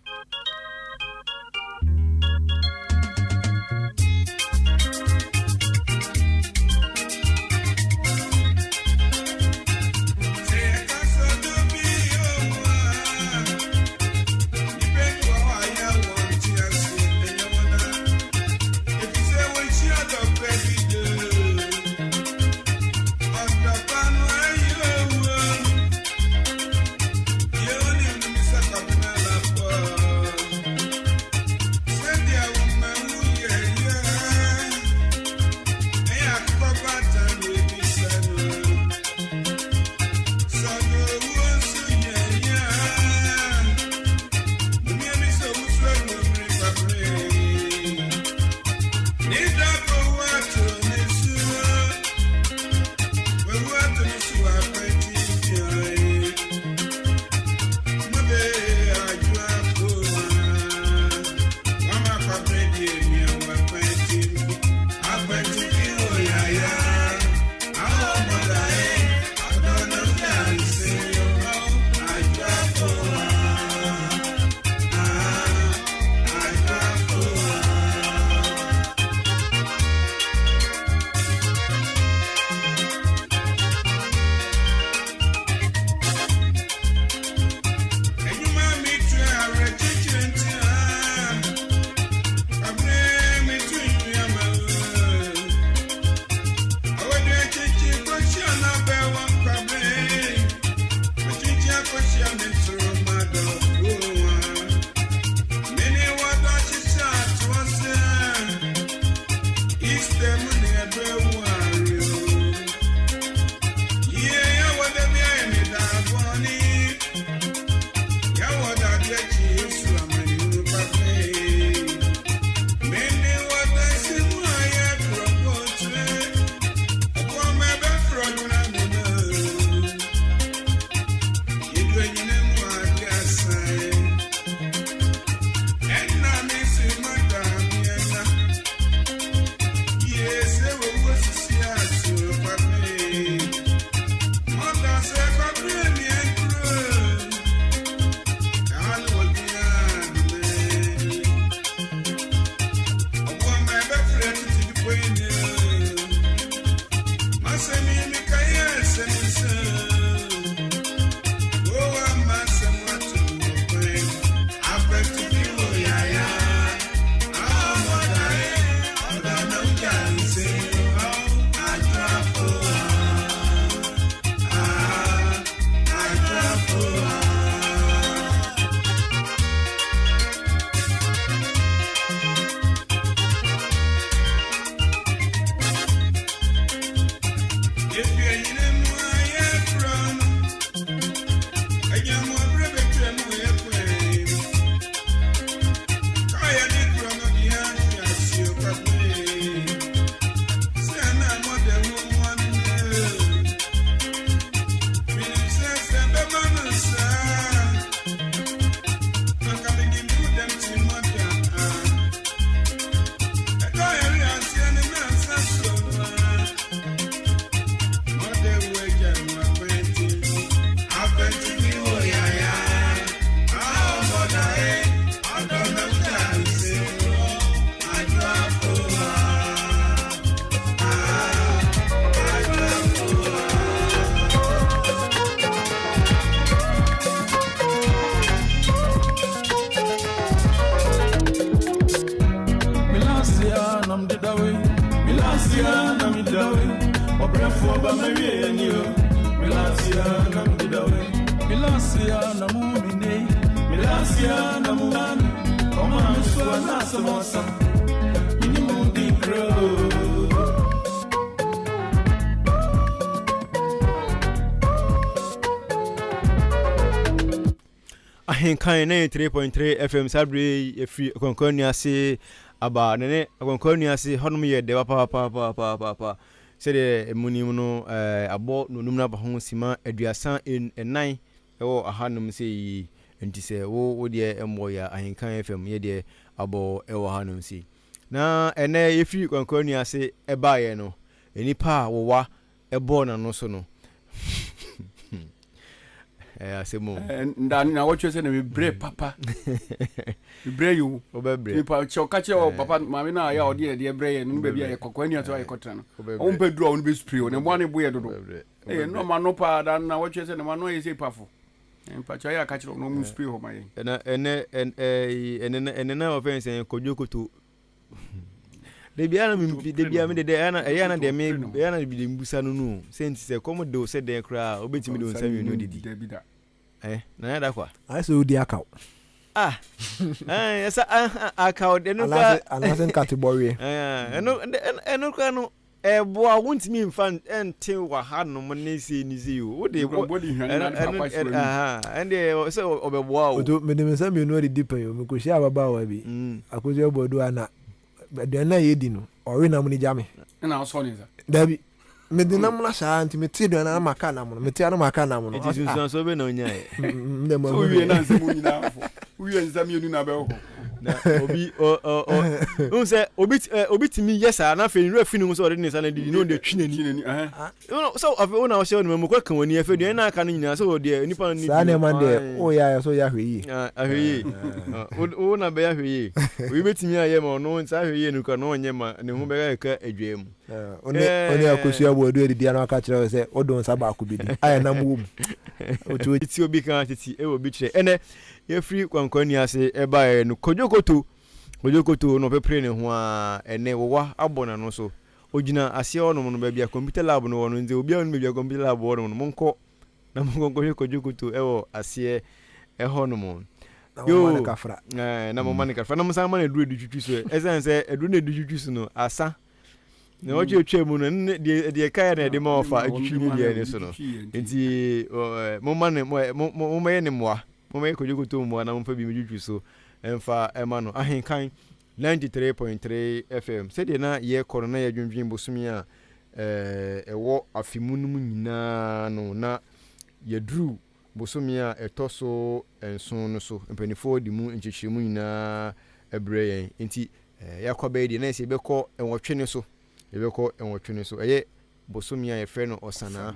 Ahenkan 93.3 FM saa bere yi yɛfiri Akwankwa ase aba ne ne Akwankwa ase hɔnom yɛ dɛ papapapapaapa sɛdeɛ ɛmu nim no ɛɛ abɔ nonum no aba ho sima 34 ɛwɔ ahanom sɛ yi nti sɛ wo wo deɛ ɛmmɔ yɛ Ahenkan FM yɛ deɛ abɔ ɛwɔ hanom sei na ɛnɛ yɛfiri Kwankwa ase ɛbaeɛ no nnipa a wɔwa ɛbɔɔ n'ano so no ɛyɛ asɛm o. Nda na wɔtwe sɛ na mebrɛ papa mebrɛ yi o wobɛbrɛ nipa kyɛ ɔka kyerɛ wɔ papa maame no a yɛ a ɔde yɛ deɛ brɛ yɛ no no baabi a yɛkɔ kwan nua so a yɛkɔtena no ɔmo mpɛ duro a ɔno bɛ spray o ne mmoa ne bo yɛ dodo ɛyɛ no ɔma no paa da na wɔtwe sɛ ne ma no ayɛ sɛ pafo mpakyɛ yɛ aka kyerɛ ɔno ɔmo spray hɔ ma yɛn. Ɛna ɛnɛ ɛnɛ ɛnɛ na wɔfɛn sɛ Kwadwo Koto Da biara na me da biara me de dɛ ɛna ɛyɛ na deɛ me ɛyɛ na bi de mbusa no no sɛ nti sɛ kɔm de wo sɛ dɛn koraa wobɛtumi de wo nsa mmienu adidi ɛ na yɛ da kwa. Ayɛ sɛ wodi akaw. Ah ɛn ɛsɛ akaw de no koraa. Anaasɛ nkate bɔweɛ. Ɛno ɛno koraa no ɛboa wontumi nfa nte wɔ ha nom ne sei ne sei o wode ɛndeɛ sɛ ɔbɛboa o. Oto mede me nsa mmienu adidi pɛn o mekɔhyia ababaawa bi mm. Akosua Boadu a na aduane no a yɛdi no ɔwe nam no gya me. Ɛna ɔsɔ ne nsa. Dabi mede nam no ahyɛ ara nti mete aduane no maka nam no mete ano maka nam no. Nti sunsuansoɔ bɛ na onyaeɛ. Ndɛ ma hu. Wowie na nsɛm nyinaa fo. Wowie nsa mmienu na bɛwɔ hɔ. Na obi ɔ ɔ ɔ n sɛ obi obi tumi yɛ saa na afei nwura fi ne ho sɛ ɔde ne nsa na didi na ɔde twi n'ani. Sɛ afei wo na ɔhyɛ ɔnum mu kɔ ka w'ani afei deɛ ɛna aka no nyinaa sɛ ɔdeɛ nipa no ni. Saa nneɛma deɛ woyɛ ayɛ sɛ woyɛ ahwɛ yie. Ahwɛ yie. Wo na bɛyɛ ahwɛ yie. Obi bɛtumi ayɛ ma ɔno saa ahwɛ yie no kora na ɔnyɛ ma ne ho bɛka keka adwa mu. Ɔne ɔne akosua bɔ adu adidi ano aka kyerɛ wo sɛ wode wo nsa baako bɛdi a ɛnam wɔ mu. Titi obi ka titi ɛwɔ bi kyerɛ ɛnɛ yɛfiri kwankwani ase ɛbaeɛ no Kojo Koto Kojo Koto na ɔpepere ne ho a ɛnɛ wɔwa abɔ n'ano so ogyina aseɛ hɔnom no baabi a computer lab no wɔ no nti obiara nim baabi a computer lab wɔ nom no monkɔ na monkɔ nkɔhwɛ Kojo Koto ɛwɔ aseɛ ɛhɔ nom. Na mo ma no kafra. Na mo ma no kafra na mo san ma no aduro de twitwi so ɛsiane sɛ aduro no de twitwi so no asa na wɔtwe atwa mu no ne deɛ deɛ kaeɛ na ɛde ma ɔfa atwitwi ne deɛ ne so no nti momma ne mommɛyɛ ne mmoa mommɛyɛ Kojo Koto mmoa na momfa bi mmɛtwitwi so mfa ɛma no. Ahenkan 93.3 FM sɛdeɛ na yɛkɔ no na yɛdwendwen bosome a ɛwɔ afe mu no mu nyinaa no na yɛduru bosome a ɛtɔ so nson no so, mpanimfoɔ de mu nkyekyeremu nyinaa brɛ yɛn. Nti yɛakɔ bɛyɛ deɛ na yɛsɛ yɛbɛkɔ nwɔtwe no so, yɛbɛkɔ nwɔtwe no so. Ɛyɛ bosome a yɛfrɛ no Ɔsanaa.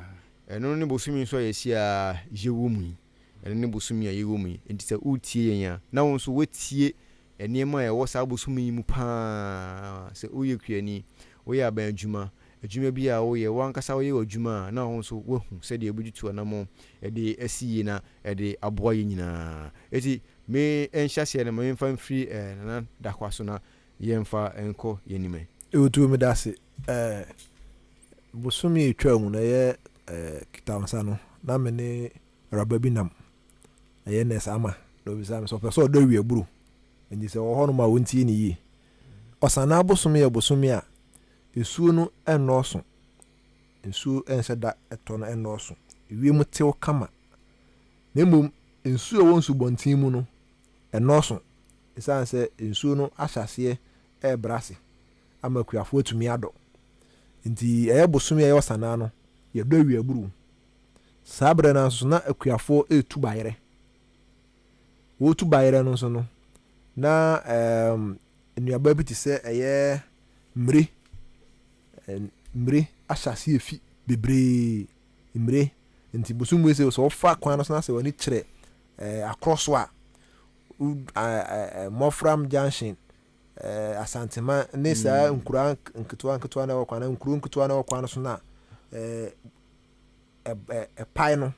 Ɛno ne bosome nso a yɛsi a yɛwɔ mu yi. Ɛno ne bosome a yɛwɔ mu yi. Nti sɛ woretie yɛn a, na wo nso woatie nneɛma a ɛwɔ saa bosome yi mu pa ara. Sɛ woyɛ kuani, woyɛ aban adwuma, adwuma bi a woyɛ, wo ankasa woyɛ w'adwuma a, na wo nso woahu sɛdeɛ wobɛtutu anammɔn de asi yie na ɛde aboa yɛn nyinaa. Enti me nhyɛaseɛ no, ma memfa mfiri Nana Dakwa so na yɛmfa nkɔ yɛn anim ɛ. Ewutu medase eh, bosome a etwaa mu no ɛyɛ eh, Kitawonsa no na me ne awuraba bi nam ɛyɛ nurse Ama na obisaa me sɛ ɔpɛ sɛ ɔdɔ awiaburu nti sɛ ɔwɔ hɔnom a ɔntie ne yie. Ɔsanaa bosome yɛ bosome a nsuo no nnɔɔso, nsuo nhyɛ da tɔ no nnɔɔso, ewiem tew kama na mmom nsuo a ɛwɔ nsubɔnten mu no ɛnnɔɔso ɛsiane sɛ nsuo no ahyɛ aseɛ rebrɛ ase ama akuafoɔ atumi adɔ. Nti ɛyɛ bosome a ɛyɛ Ɔsanaa no yɛdɔ awiaburu. Saa berɛ no ara nso na akuafoɔ retu bayerɛ. Wɔretu bayerɛ no nso no, na ɛɛm nnuaba bi te sɛ ɛyɛ mmire, mmire ahyɛ aseɛ refi bebree. Mmire. Nti bosom wei sɛ sɛ wofa kwan no so na sɛ w'ani kyerɛ ɛɛ akorɔ so a, wo ɛɛ Mmɔfram junction, ɛɛ Asantema ne saa nkura nketewa nketewa na ɛwɔ kwan no nkuro nketewa na ɛwɔ kwan no so no a ɛɛ ɛpae no,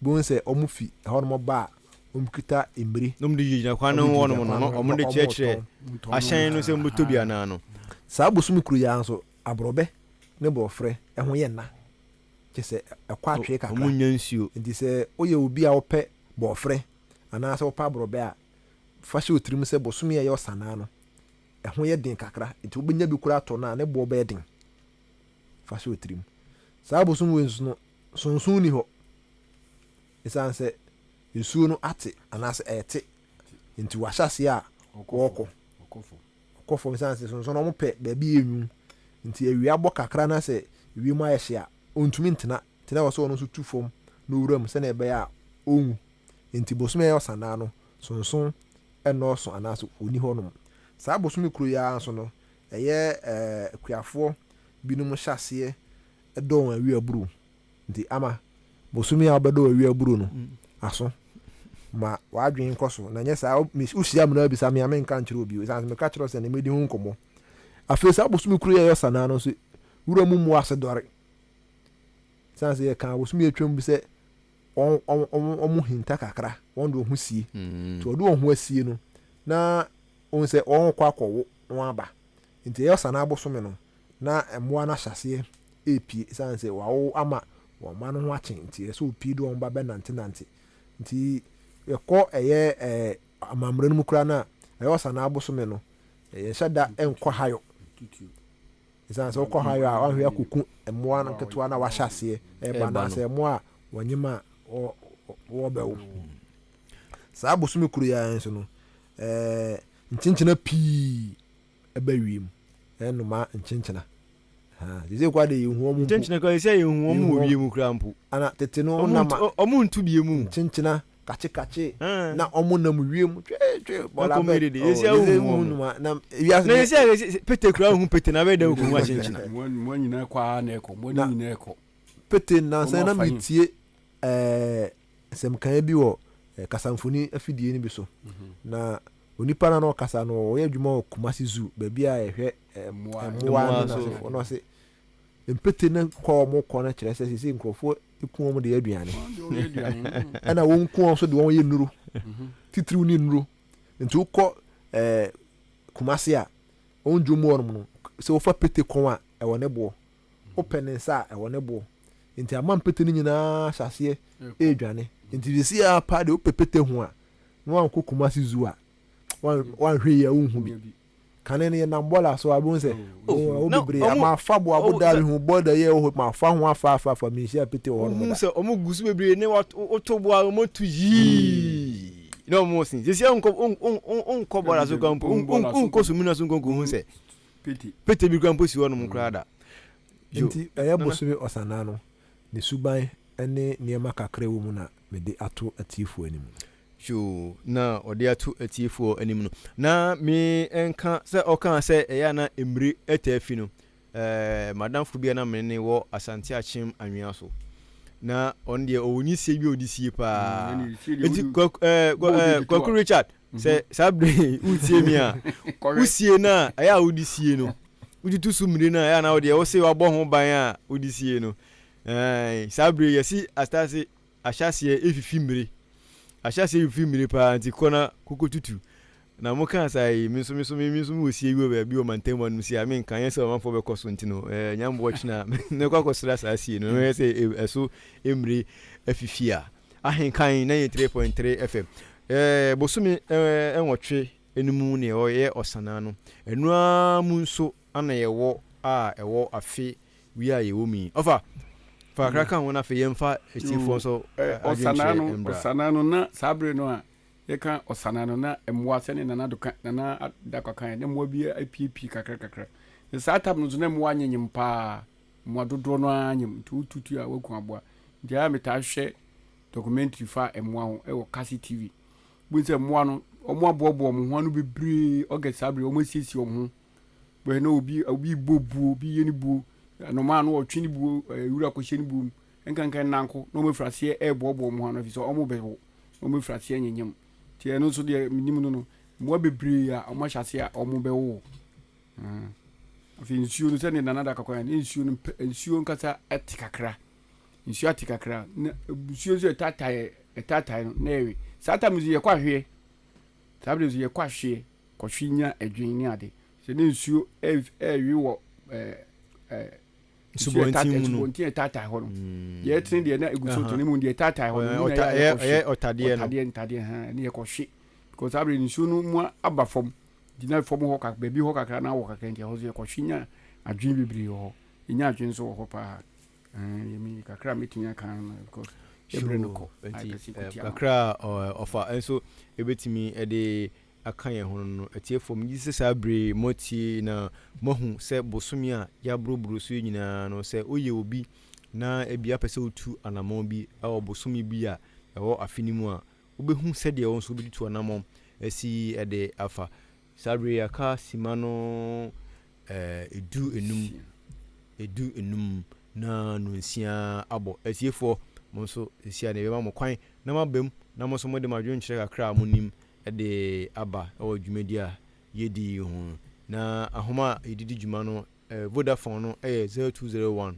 bohu sɛ wɔn fi ɛhɔnom ba a, wɔn kita mmiri. Na wɔn de gyinagyina kwan no ho hɔnom no, na wɔn de kyerɛkyerɛ ahyɛn no sɛ wɔn bɛtɔ bi anaa no. Saa bosome koro yi ara nso, aborɔbɛ ne borɔferɛ ho yɛ nna, kyerɛ sɛ ɛkɔ atwee kakra. Wɔn nnya nsuo. Nti sɛ woyɛ obi a wopɛ borɔferɛ anaasɛ wopɛ aborɔbɛ a, Fa hyɛ wo tirim sɛ bosome a ɛyɛ Ɔsanaa no, ɛho yɛ den kakra, nti wobɛnya bi koraa atɔ no a, ne boɔ bɛyɛ den. Fa hyɛ wo tirim. Saa bosom wei nso no, sonson nni hɔ. Ɛsiane sɛ nsuo no ate anaasɛ ɛrete nti wɔahyɛ aseɛ a wɔrekɔ. Wɔkɔ fam ɛsiane sɛ sonson no wɔpɛ baabi yɛ nwunu nti awia bɔ kakra na sɛ wiem ayɛ hye a ɔntumi ntena nti na ɛwɔ sɛ ɔno nso tu fam na ɔwura mu sɛdeɛ ɛbɛyɛ a ɔnwu. Nti bosome a ɛyɛ Ɔsanaa no sonson nnɔɔso anaasɛ ɔnni hɔnom. Saa bosome koro yi ara nso no ɛyɛ akuafoɔ binom hyɛ aseɛ dɔ wɔn awiaburo. Nti ama bosome a wobɛdɔ w'awi aburo no aso ma w'adwene nkɔ so na nyɛ saa wohyia me na wabisa me a menka nkyerɛ obi ɛsiane sɛ meka kyerɛ sɛ ne medi ho nkɔmmɔ. Afei saa bosome koro yi a ɛyɛ ɔsanaa no nso wura mu mmoa ase dɔre. Ɛsiane sɛ yɛka bosome atwam bi sɛ wɔn hinta kakra wɔn de wɔn ho sie mm. nti wɔde wɔn ho asie no na wɔn sɛ wɔn kɔ akɔwo wɔn aba nti ɛyɛ ɔsanaa bosome no na mmoa no ahyɛ aseɛ repue ɛsiane sɛ wɔawo ama wɔn mma no ho akye nti ɛsɛ sɛ wɔpue de wɔn ba bɛnantenante. Nti yɛkɔ ɛyɛ ɛɛ amammerɛ no mu koraa no a, ɛyɛ ɔsanaa bosome no, yɛnhyɛ da nkɔ hayɔ. Ɛsiane sɛ wokɔ hayɔ a woahwɛ akɔku mmoa no nketewa no a wɔahyɛ aseɛ ɛreba anaasɛ mmoa a wɔnyem a wɔrebɛwo. Saa bosome koro yi ara nso no, ɛɛ nkyenkyena pii ɛba wiem ɛnoma nkyenkyena sese kwa de yɛhu wɔn mpo nkyenkyena kwa sɛ yɛhu wɔn wɔ wiem koraa mpo ana tete no nam wɔn ntu bie mu nkyenkyena kakye kakye na wɔn nam wiem twe twe bɔla bɛ de yɛsi ahu wɔn noma na wiase na yɛsi ayɛ pete koraa hu pete na bɛyɛ dɛ oku ho akyenkyena mo nyinaa kɔ ara na ɛkɔ mo nyinaa ɛkɔ pete nansa na metie ɛɛ nsɛmkan bi wɔ kasamfoni afidie no bi so na Onipa no a na ɔkasa no, ɔyɛ adwuma wɔ Kumasi Zoo, baabi a yɛhwɛ mmoa ne n'asefoɔ. Na ɔse mpete no kɔ a wɔkɔ no kyerɛ sɛ seesei nkurɔfoɔ ku wɔn de yɛ aduane. Ɛna wɔn ku wɔn nso de wɔn yɛ nnuro, titiriw ne nnuro. Nti wokɔ ɛɛ Kumasi a, wɔn dwom hɔ nom no, sɛ wofa pete kɔn a, ɛwɔ ne boɔ. Wopɛ ne nsa a, ɛwɔ ne boɔ. Nti ama mpete no nyinaa hyɛ aseɛ ɛredwane. Nti seesei ara paa deɛ wopɛ pete ho a, na wankɔ Kumasi Zoo a, wanhwɛ yie a wonhu bi. Kane no yɛnam bɔɔla so a wobɛhu sɛ oh, ɛwɔ bebree. Na mafa bo aboda mehu bɔɔla yi a ɛwɔ hɔ mafa ho afa afa afa menhyia pete wɔ hɔnom da. Wohu sɛ wɔn gu so bebree ne woto bo a wɔatu yii na wɔn sen. Sisi nkɔ nkɔ bɔɔla so kora mpo nkɔ sumina so nkɔ nkɔhu sɛ pete bi kora mpo si hɔnom koraa da. Nti ɛyɛ bosome ɔsanaa no ne suban ne nneɛma kakra ɛwɔ mu na mede ato atiefoɔ anim no. Yoo, na ɔde ato atiefoɔ anim no. Na me nka sɛ ɔkaa sɛ ɛyɛ a na mmire taa fi no. Ɛɛ, m'adamfo bi a na me ne no wɔ Asante Akyem anwea so. Na ɔno deɛ ɔwɔ ne sie bi a ɔde sie paa. Mm, Eti Kwaku ɛɛ ɛɛ Kwaku Richard, mhm. sɛ saa bere yi wotie mi a, wosie no a ɛyɛ a wode sie no. Wotutu so mmire no a ɛyɛ a na wodeɛ wose wabɔ ho ban a wode sie no. Ɛɛ saa bere yɛsi asase ahyɛaseɛ efifi mmire. Ahyɛaseɛ efifi mmire paa nti kɔ na koko tutu. Na mo kaa saa yi, me nso me nso me nso me wɔ sie bi wɔ baabi wɔ mantam hɔ nom sie a menka nyɛ sɛ ɔmanfoɔ bɛkɔ so nti no ɛɛ nyamboɔ kyena mɛkɔ akɔsra saa sie no mɛhwɛ sɛ ɛso mmire afifi a. Ahenkan 93.3 FM ɛɛ bosome ɛɛ nwɔtwe no mu na ɛyɛ ɔsanaa no ɛno ara mu nso ana yɛwɔ a ɛwɔ afe wi a yɛwɔ mu yi. Ɔfa, fa kakra ka ho na afei yɛmfa atiefoɔ nso adwenkyerɛ mbra. Ɔsanaa no na saa bere no a yɛka ɔsanaa no na mmoa sɛne Nana Ado ka Nana Adakwa kaeɛ na mmoa bi apiepie kakra kakra. Na saa tam no nso na mmoa nyenyem paa. Mmoa dodoɔ no ara nyem nti wotutu a woaku aboa. Nti ɛyɛ a metaa hwɛ documentary fa mmoa ho wɔ Kasi TV. Wobɛhu sɛ mmoa no wɔn aboaboa wɔn ho ano bebree August saa bere wɔn asiesie wɔn ho. Bɛhwɛ na obi obi bɔ buo, obi yɛ ne buo, anomaa no ɔtwe ne buo, ɛɛ wura kɔhyɛ ne buo mu. Nkankan nanko na wɔn afiri aseɛ ɛreboaboa wɔn ho ano ɛfiri sɛ wɔn bɛwo na wɔn afiri aseɛ nyenyem. Nti ɛno nso deɛ menim no no, mmoa bebree a wɔn ahyɛ aseɛ a wɔn bɛwo. Mm. Afei nsuo no sɛdeɛ Nana da kakɔ ne nsuo no nsuo nkasa ɛte kakra. Nsuo ate kakra na nsuo nso ɛtaatae ɛtaatae no na ɛwe. Saa tam nso yɛkɔ ahweɛ. Saa bere nso yɛkɔ ahweɛ. kɔhwe nya adwene ne ade. Sɛ ne nsuo ɛrewe wɔ ɛɛ nsubɔnten mu no nsubɔnten ɛtaataa hɔ no mm. deɛ ɛtene deɛ na egu so tene mu deɛ ɛtaataa hɔ no mu na yɛ ɛyɛ ɔtadeɛ no ɔtadeɛ ntadeɛ hɛn ne yɛ kɔhwe. Because saa berɛ no nsuo no mu aba fam. Nti na fam hɔ kak baabi hɔ kakra na awɔ kakra nti ɛhɔ nso yɛkɔhwe nya adwene bebree wɔ hɔ. Yɛnya adwene nso wɔ hɔ paa. Ɛɛ mi kakra a mɛtumi aka no because yɛbrɛ no kɔ. Nti kakra a ɔfa nso ɛbɛtumi de aka yɛn ho no, atiefoɔ, megye sɛ saa bere yi moatie na moahu sɛ bosome a yɛaborɔborɔ so yi nyinaa no, sɛ woyɛ obi na ebia wopɛ sɛ wotu anammɔn bi wɔ bosome bi a ɛwɔ afe no mu a, wobɛhu sɛdeɛ wo nso wobɛtutu anammɔn asi de afa. Saa bere yi aka sima no edu enum, edu enum na nonsia abɔ. Atiefoɔ, mo nso seesei a na yɛbɛma mo kwan na moaba mu na mo nso mode mo adwenkyerɛ kakra a monim de aba wɔ dwumadi a yɛdi yi ho. Na ahoma a yɛde di dwuma no, Vodafone no yɛ 0201,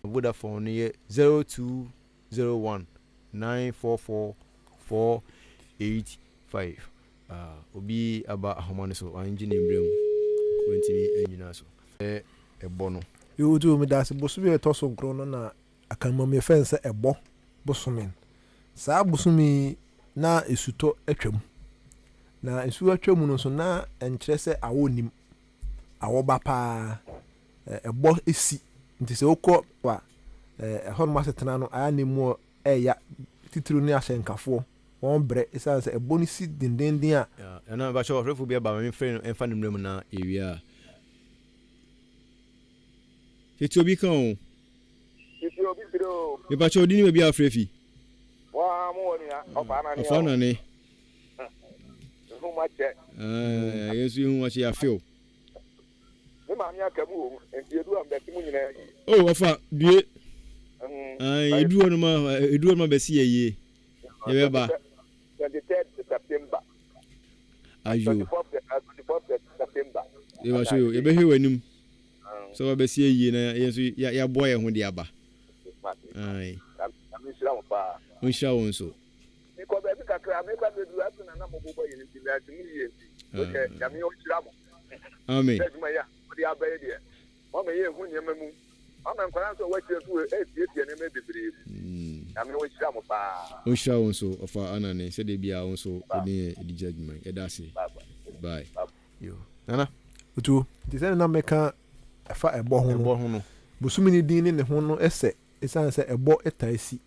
Vodafone no yɛ 0201 944 485. Ah, obi aba ahoma no so, wangye ne mmerɛ mu, wantumi annyina so. Ɛbɔ no. Yoo Otu, medase. Bosome a ɛtɔ so nkron no na Akanmam yɛfrɛ no sɛ ɛbɔ bosome. Saa bosome yi na esutɔ atwam. Na nsuo atwa mu no nso na ɛnkyerɛ sɛ awɔ nnim. Awɔ ba paa. Ɛbɔ si. Nti sɛ wokɔ a, ɛhɔnom asetena no ayɛ a na emu ɛya. Titiriw ne ahyɛnkafoɔ, wɔn brɛ esiane sɛ ɛbɔ no si dendeenden a. Nana mepakyɛw ɔfrɛfo bi aba ma memfrɛ no mfa no mmra mu na yɛwie a. Tete obi ka o. Tete obi firi o. Mepakyɛw din ne baabi a wofrɛ fi. Mo ara mo wɔ nua ɔfaa nane o. Ɔfaa nane. Ehu mo akyɛ. Ɛɛ yɛn nso ehu mo akyɛ yɛafe o. Me maame aka mu wɔ mu nti edu a mbɛsi mo nyinaa yie. Oh ɔfa due. Ayi edu hɔ nom a edu hɔ nom a bɛsi yɛ yie. Yɛbɛba. 23rd September. Ayo. 24th September. Yɛbɛhwɛ yɛbɛhwɛ w'anim. Sɛ wabɛsi ayie na yɛn nso yɛaboa yɛn ho de aba. Ae. Nyame nhyira wo paa. Ɔnhyira wo nso. Mekɔ baabi kakra meba bɛduru afei na na mobobɔ yɛn nti mante mu yie nti wodeɛ Nyame ɔnhyira mo. Amen. Sɛ adwuma yi a mode aba yi deɛ moama yɛhu nneɛma mu moama nkwadaa nso a wɔakyire nso ɛresiesie nneɛma bebree mu Nyame ɔnhyira mo paa. Ɔnhyira wo nso ɔfa Anane sɛdeɛ biara wo nso wode yɛn di gya adwuma yi yɛda ase. Bye. Yo, Nana, Otuo, nti sɛdeɛ na meka ɛfa ɛbɔ ho no, Ɛbɔ ho no. bosome no din ne ne ho no sɛ ɛsiane sɛ ɛbɔ taa si.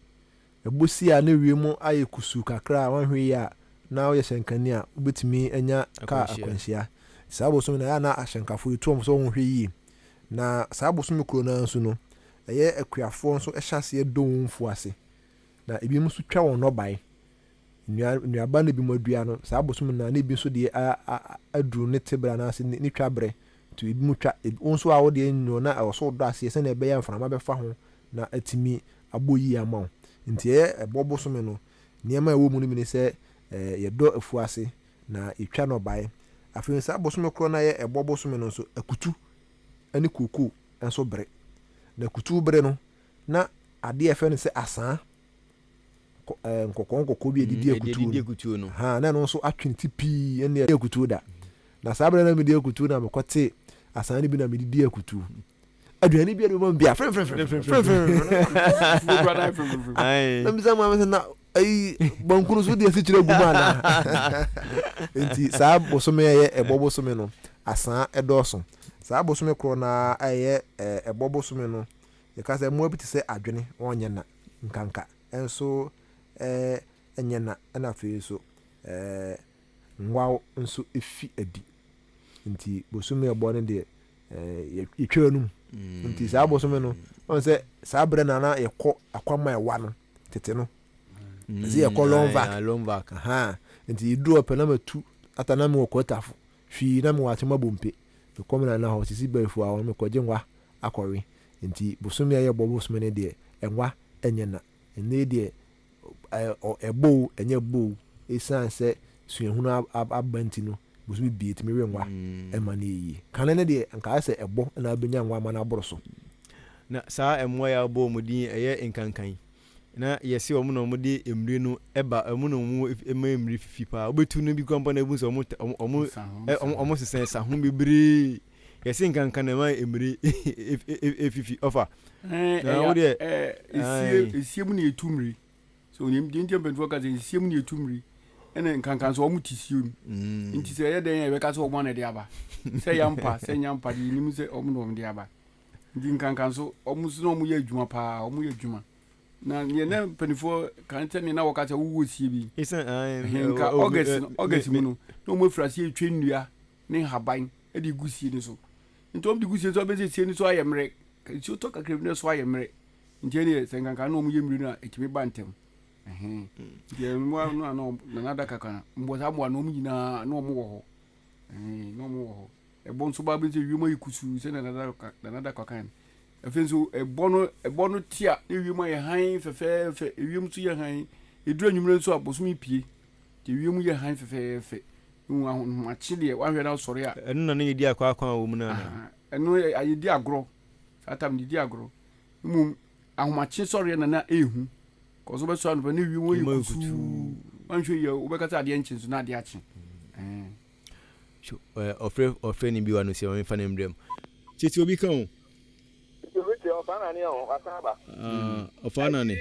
Ɛbɔ si a na wiem ayɛ kusuu kakra a woanhwɛ yie a na woyɛ hyɛnkani a wobɛtumi anya kaa Akwanhyia. akwanhyia. Nti saa bosome no ɛyɛ a na ahyɛnkafoɔ yɛtu wɔn fo sɛ wɔnhwɛ yie. Na saa bosome koro no ara nso no, ɛyɛ akuafoɔ nso hyɛ aseɛ dɔ wɔn mfuo ase. Na ebinom nso twa wɔn nnɔbaeɛ. Nnua, nnuaba no ebinom adua no, saa bosome no na na ebi nso deɛ a, a, aduru ne teberɛ anaasɛ ne, ne twa berɛ. Nti ebinom twa. Ebi, wo nso a wo deɛ nnuro na ɛwɔ sɛ wodɔ aseɛ sɛdeɛ ɛbɛyɛ a mframa bɛfa ho na atumi abɔ yie ama wo. Nti ɛyɛ ɛbɔ bosome no, nneɛma a ɛwɔ mu no bi ne sɛ, eh, yɛdɔ afuo ase na yɛtwa nnɔbaeɛ. Afei nso saa bosome korɔ no a ɛyɛ ɛbɔ bosome no nso, akutu ne kookoo nso bere. Na akutu bere no, na adeɛ a yɛfrɛ no sɛ asaa nkɔkɔɔ nkɔkɔɔ bi a ɛdidi mm, akutuo no ha na ɛno nso atwe ne ti pii ɛne akutuo da na saa berɛ na medi akutuo na mekɔte asan no bi na mede di akutuo aduane bi a de bɛma bia frɛmfrɛmfrɛmfrɛmfrɛmfrɛm na bisa maame sɛ na ayi bankunu so deɛ asikyerɛ gu mu anaa nti saa bosome ɛyɛ ɛbɔ bosome no asan ɛdɔɔso saa bosome korɔ na ɛyɛ ɛbɔ bosome no yɛka sɛ mmoa bi te sɛ adwene wɔnyɛ na nkanka nso nyɛ na, ɛna afei nso nwaw nso fi adi. Nti bosome ɛbɔ no deɛ yɛtwa anum. Nti saa bosome no, ɔn sɛ saa berɛ na na yɛkɔ akwamma ɛwa no tete no. Ɛsɛ yɛkɔ long vac. Long vac. Nti yɛduru hɔ pɛ na matu ata na mewɔ kwatafo. Hwii na mewɔ akyem abompe. Mekɔ me nana hɔ sisi bɛɛfo a ɔno mekɔgye nwa akɔwe. Nti bosome a ɛyɛ bɔ bosome no deɛ ɛnwa nyɛ na. Ɛnnɛ yi deɛ ɛbɔ o ɛnyɛ bɔ o ɛsiane sɛ suahunu aba nti no bosome bie tumi we nwa ɛma no yɛ yie. Kane no deɛ anka ayɛ sɛ ɛbɔ na wobɛnya nwa ama no aboro so. Na saa mmoa yi a wobɔ wɔn din yi ɛyɛ nkankan yi na yɛse wɔn na wɔde mmire no ba, wɔn na wɔn ma mmire fifi paa. Wobɛtu no bi koraa mpo na wobɛhu sɛ wɔn wɔn wɔn sesa ɛsa ho bebree. Yɛse nkanka na ɛma mmire efifi ɔfa. Na wo deɛ esie esie mu na etu mmire. So onim deɛ nti mpanyinfoɔ ka sɛ esie mu na etu mmire. Ɛna nkankan so wɔn te sie mu. Nti sɛ ɛyɛ dɛn a yɛbɛka sɛ wɔn na ɛde aba. Sɛ ɛyɛ ampa sɛ ɛnyɛ ampa deɛ yɛnim sɛ wɔn na wɔn de aba. Nti nkankan so wɔn nso na wɔyɛ adwuma paa, wɔyɛ adwuma. Na neɛ na mpanimfoɔ kan sɛ neɛ na wɔka sɛ wowɔ sie bi. Nka August no August mu no na wɔn afiri aseɛ retwa nnua ne nhaban de gu sie no so. Nti wɔn de gu sie no so abɛsɛ sie no so ayɛ mmerɛ. Nsuo tɔ kakra bi na so ayɛ mmerɛ. Nti ɛneɛ sɛ nkankan na wɔn yɛ mmiri no a ɛtumi ba ntɛm. Nti mmoa no a na nana adaka kan mmoa saa mmoa no wɔn nyinaa na wɔn wɔ hɔ na wɔn wɔ hɔ ɛbɔ nso ba bi sɛ wiem ayɛ kusuu sɛ nana adaka nana adaka kan afei nso ɛbɔ no ɛbɔ no tia na wiem ayɛ hann fɛfɛɛfɛ ewiem nso yɛ hann eduru anwummerɛ nso a bosome pie nti ewiem yɛ hann fɛfɛɛfɛ ehu ahomakye deɛ wahwɛ na asɔre a. Ɛno na ne yɛdi akɔ akwan wɔ mu no anaa? Ɛno yɛdi agorɔ saa tam yɛdi agorɔ mmom ahomakye sɔreɛ na na ɛhu Kɔ so bɛsɔ anɔpa ne wiem yɛ kusuu. Wanhwɛ yie a wobɛka sɛ adeɛ nkye nso na adeɛ akye. Ɔfrɛ ɔfrɛ ne bi wa no sɛ ɔmfa ne mbrɛ mu. Tete obi ka o. Tete obi te ɔfa nane o wasan aba. Ɔfa nane.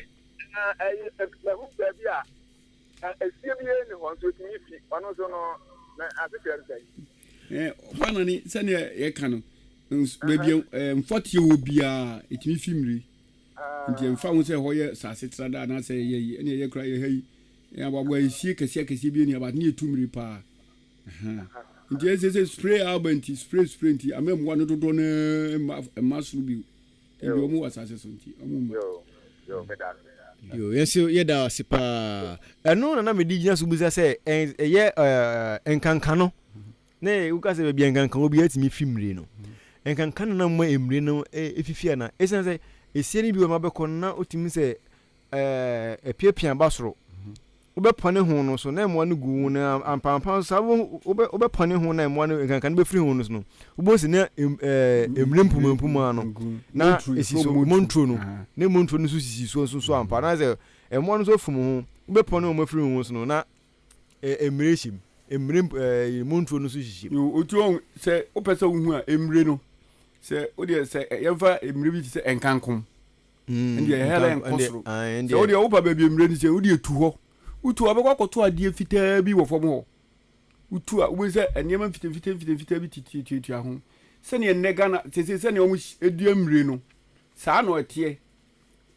Ɛyi mahu baabi a esie bi ni hɔ nso etumi fi ɔno nso no na asekyerɛ no sɛn. Ɔfa nane sɛnea yɛka no baabi a mfɔteɛ wɔ biara etumi fi mmiri. Nti ɛmfa ho sɛ ɛhɔ yɛ saase tradaa anaasɛ ɛyɛ yi, ɛne ɛyɛ koraa yɛ ha yi, aboaboa nsie kɛseɛ akɛseɛ bi ani aba, ne yɛtu mmiri paa. Nti ɛsɛ sɛ spray aba nti, spray spray nti, ama mmoa no dodoɔ no mma mma soro bio. Ebi wɔn wɔ asase so nti, wɔn mma. Yo, yɛn nso yɛda ase paa. Ɛno na na mede gyina so bisa sɛ ɛyɛ nkanka no Na woka sɛ baabi a nkanka wɔ biara tumi fi mmire no. Nkanka no na mma mmire no fifi ana? Esiane sɛ esie no bi wɔ ma bɛkɔ no na wotumi sɛ ɛpiapia ba soro. Wobɛpɔne ho no so na mmoa no gu wo no ampampa so saa wobɛpɔne ho na mmoa no nkanka no bɛfiri ho no so no wobɛhu sɛ na mmire mpumampuma no na esi so monturo no na monturo no nso sisi so nso so ampa na sɛ mmoa no nso afum ho wobɛpɔne wɔn afiri ho so no na Mmire hyɛ mu. Mmire ɛɛ montuo no nso hyehyɛ mu. Yoo otu ɔn sɛ wopɛ sɛ wohu a mmire no sɛ wodeɛ sɛ yɛmfa mmire bi te sɛ nkankom mm, ɛndeɛ ɛhɛlɛ nkɔ soro sɛ wodeɛ wopa baabi mmire no sɛ wodeɛ tu hɔ wotu a wobɛkɔ akɔto adeɛ fitaa bi wɔ fam hɔ wotu a wobɛhu sɛ nneɛma mfitamfita mfitamfitaa bi titiatuatua ho sɛdeɛ nnɛ Ghana sese sɛdeɛ wɔn dua mmire no saa na ɛteɛ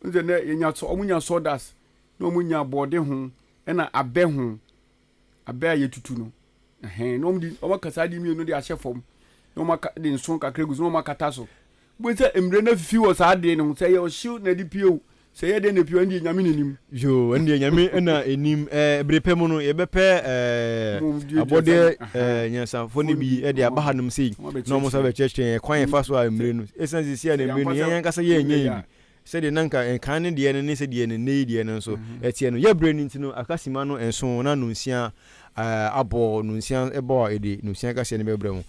sɛ nnɛ yɛnya wɔn nya sawdust na wɔn nya bɔɔde ho ɛna abɛ ho, abɛ a yɛtutu no, ɛhɛn, na wɔn de wɔn aka saa adeɛ mmienu de ahyɛ fam, na wɔn aka de nso kakra gu so na wɔn akata so. Wobɛhu sɛ mmire no afifi wɔ saa adeɛ no ho, sɛ ɛyɛ ɔhyew na ɛde pue o, sɛ ɛyɛ deɛ na ɛpue o, ɛndeɛ Nyame na ɛnim. Yoo, ɛndeɛ Nyame na ɛnim. Ɛɛ, bere pɛ mu no, yɛbɛpɛ ɛɛ, abɔdeɛ ɛɛ, nyansafoɔ no bi de aba hanom sei, na wɔn nso abɛkyerɛkyerɛ yɛn kwan a yɛfa so a mmire no, ɛsiane sɛ seesei a na mmire no, yɛn ankasa yɛnnya bi, Sɛdeɛ na anka nkan no deɛ no ne sɛdeɛ ne nnɛ yi deɛ no nso teɛ no, yɛ berɛ no nti no, aka simma no nson na nonsia abɔ, nonsia bɔ a yɛde nonsia kaseɛ no bɛbrɛ mo.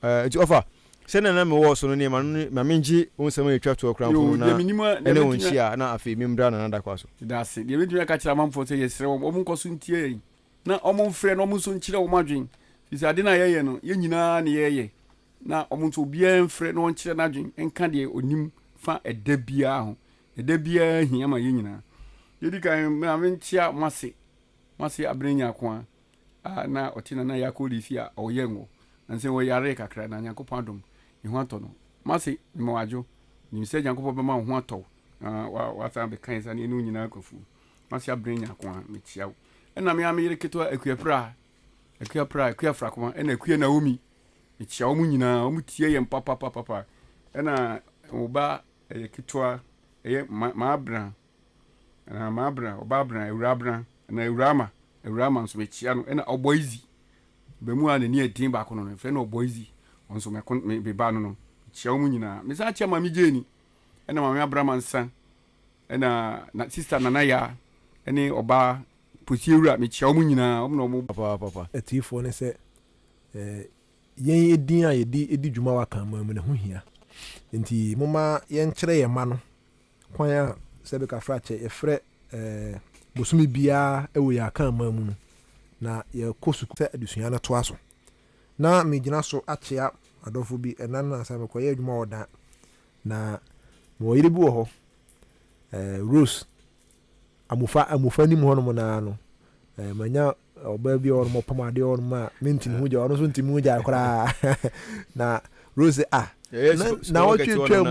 Nti ɔfa, sɛdeɛ na mewɔ so no neɛ ma no ma mengye wo nsɛm a ɛtwa toɔ koraa mpo no na ɛne wo nhyia na afei membra Nana Dakwah so. Meda ase. Deɛ mɛtumi aka akyerɛ amanfoɔ sɛ yɛsrɛ wɔn, wɔn nkɔ so ntie yɛn na wɔn mfrɛ na wɔn nso nkyerɛ wɔn adwene. Firi sɛ ade no a yɛyɛ no, yɛn nyinaa na yɛyɛ. Na wɔn nso obiara mfrɛ na ɔnkyerɛ n'adwene nka deɛ ɔnim fa ɛda biara ho. Ɛda biara hia ma yɛn nyinaa. Deɛ ɛdi kan, ma menkyea Mwase, Mwase Abena Nyarkoa a na ɔte Nana Yaa Koli fie a ɔyɛ ngo. Nansa yi ɔyaree kakra na Nyankopɔn adom ne ho atɔ no. Mwase, mema wo adwo. Menim sɛ Nyankopɔn bɛma wo ho atɔ wo na woasan abɛka yɛn nsa na yɛne wo nyinaa akɔ afuo. Mwase Abena Nyarkoa, mekyea wo. Ɛna me ara me yere ketewa Akua Pra, Akua Pra, Akua Frakoma, ɛna Akua Naomi. Mekyia wɔn nyinaa, wɔn tie yɛn papapapapa. Ɛna wo ba ɛyɛ ketewa, ɛyɛ ma maabena, anaa maabena, ɔba abena, awura abena, anaa awura ama, awura ama nso mekyia no. Ɛna ɔbɔ izi, bɛmu a n'ani ɛden baako no no, yɛfrɛ no ɔbɔ izi, ɔno nso mɛko me me ba no no. Mekyia wɔn nyinaa. Mesan kyia maame Jane, ɛna maame Abrama nsa, ɛna na sista Nana Yaa, ɛne ɔbaa Posie wura, mekyia wɔn nyinaa, wɔn na wɔn. Papaapa. Atiefoɔ ne sɛ yɛn edin a yɛde di dwuma wɔ akanman mu no, ɛho hia. Nti momma yɛnkyerɛ yɛn mma no kwan a sɛbe kafrakyɛ yɛfrɛ bosome biara wɔ yɛn akanman mu no, na yɛkɔ sukuu sɛ adesua no toa so. Na megyina so akyea adɔfo bi, ɛna no ansa mekɔyɛ adwuma wɔ Dan, na mewɔ yere bi wɔ hɔ, Rose, Amufa, Amufa anim hɔnom no ara no, manya Ɔbaa bi wɔ hɔ nom ɔpam adeɛ wɔ hɔ nom a mentumi ho gya, ɔno nso ntumi ho gya koraa. Na Rose ah, na wɔtwe twam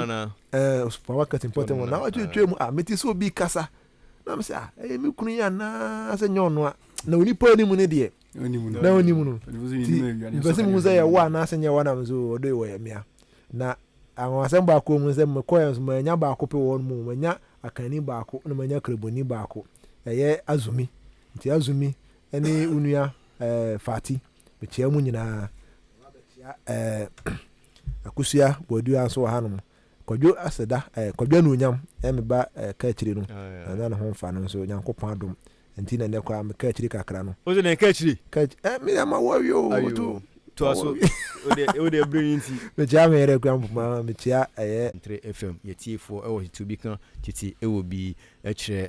ɛɛ supermarket mpɔtam hɔ, na wɔtwe twam ah, mete sɛ obi kasa na mesɛ ah, ɛyɛ me kunu yi anaa sɛ nyɛ ɔno a, na onipa anim no deɛ na onim no, nti mepɛ sɛ mehu sɛ yɛwɔ anaasɛ nyɛ wɔ, na me so ɔdɔ yi wɔyɛ mmea. Na anwanwasɛm baako wɔ mu sɛ mekɔɛ nso manya baako pɛ wɔ hɔ mu, manya akanni baako na manya kreboni baako, ɛyɛ Azumi. Nti Azumi ne wo nua eh, Fati, mekyia mu nyinaa. Mabɛkyia eh, Akosua Boadua nso wɔ hanom. Kwadwo Aseda, eh, Kwadwo Anuonyam, eh, me ba eh, ka akyiri no, na na ne ho mfa no nso, Nyankopɔn adom. Nti na nnɛ koraa meka akyiri kakra no. Wose dɛn ka akyiri? Ka akyiri, eh, me ama wo awie o. Ayo, toa so. Wode ɛbere no nti. Mekyia me yere kura mpoma, mekyia ɛyɛ. Ntre FM yɛtiefoɔ ɛwɔ tete obi ka tete ɛwɔ bi kyerɛ.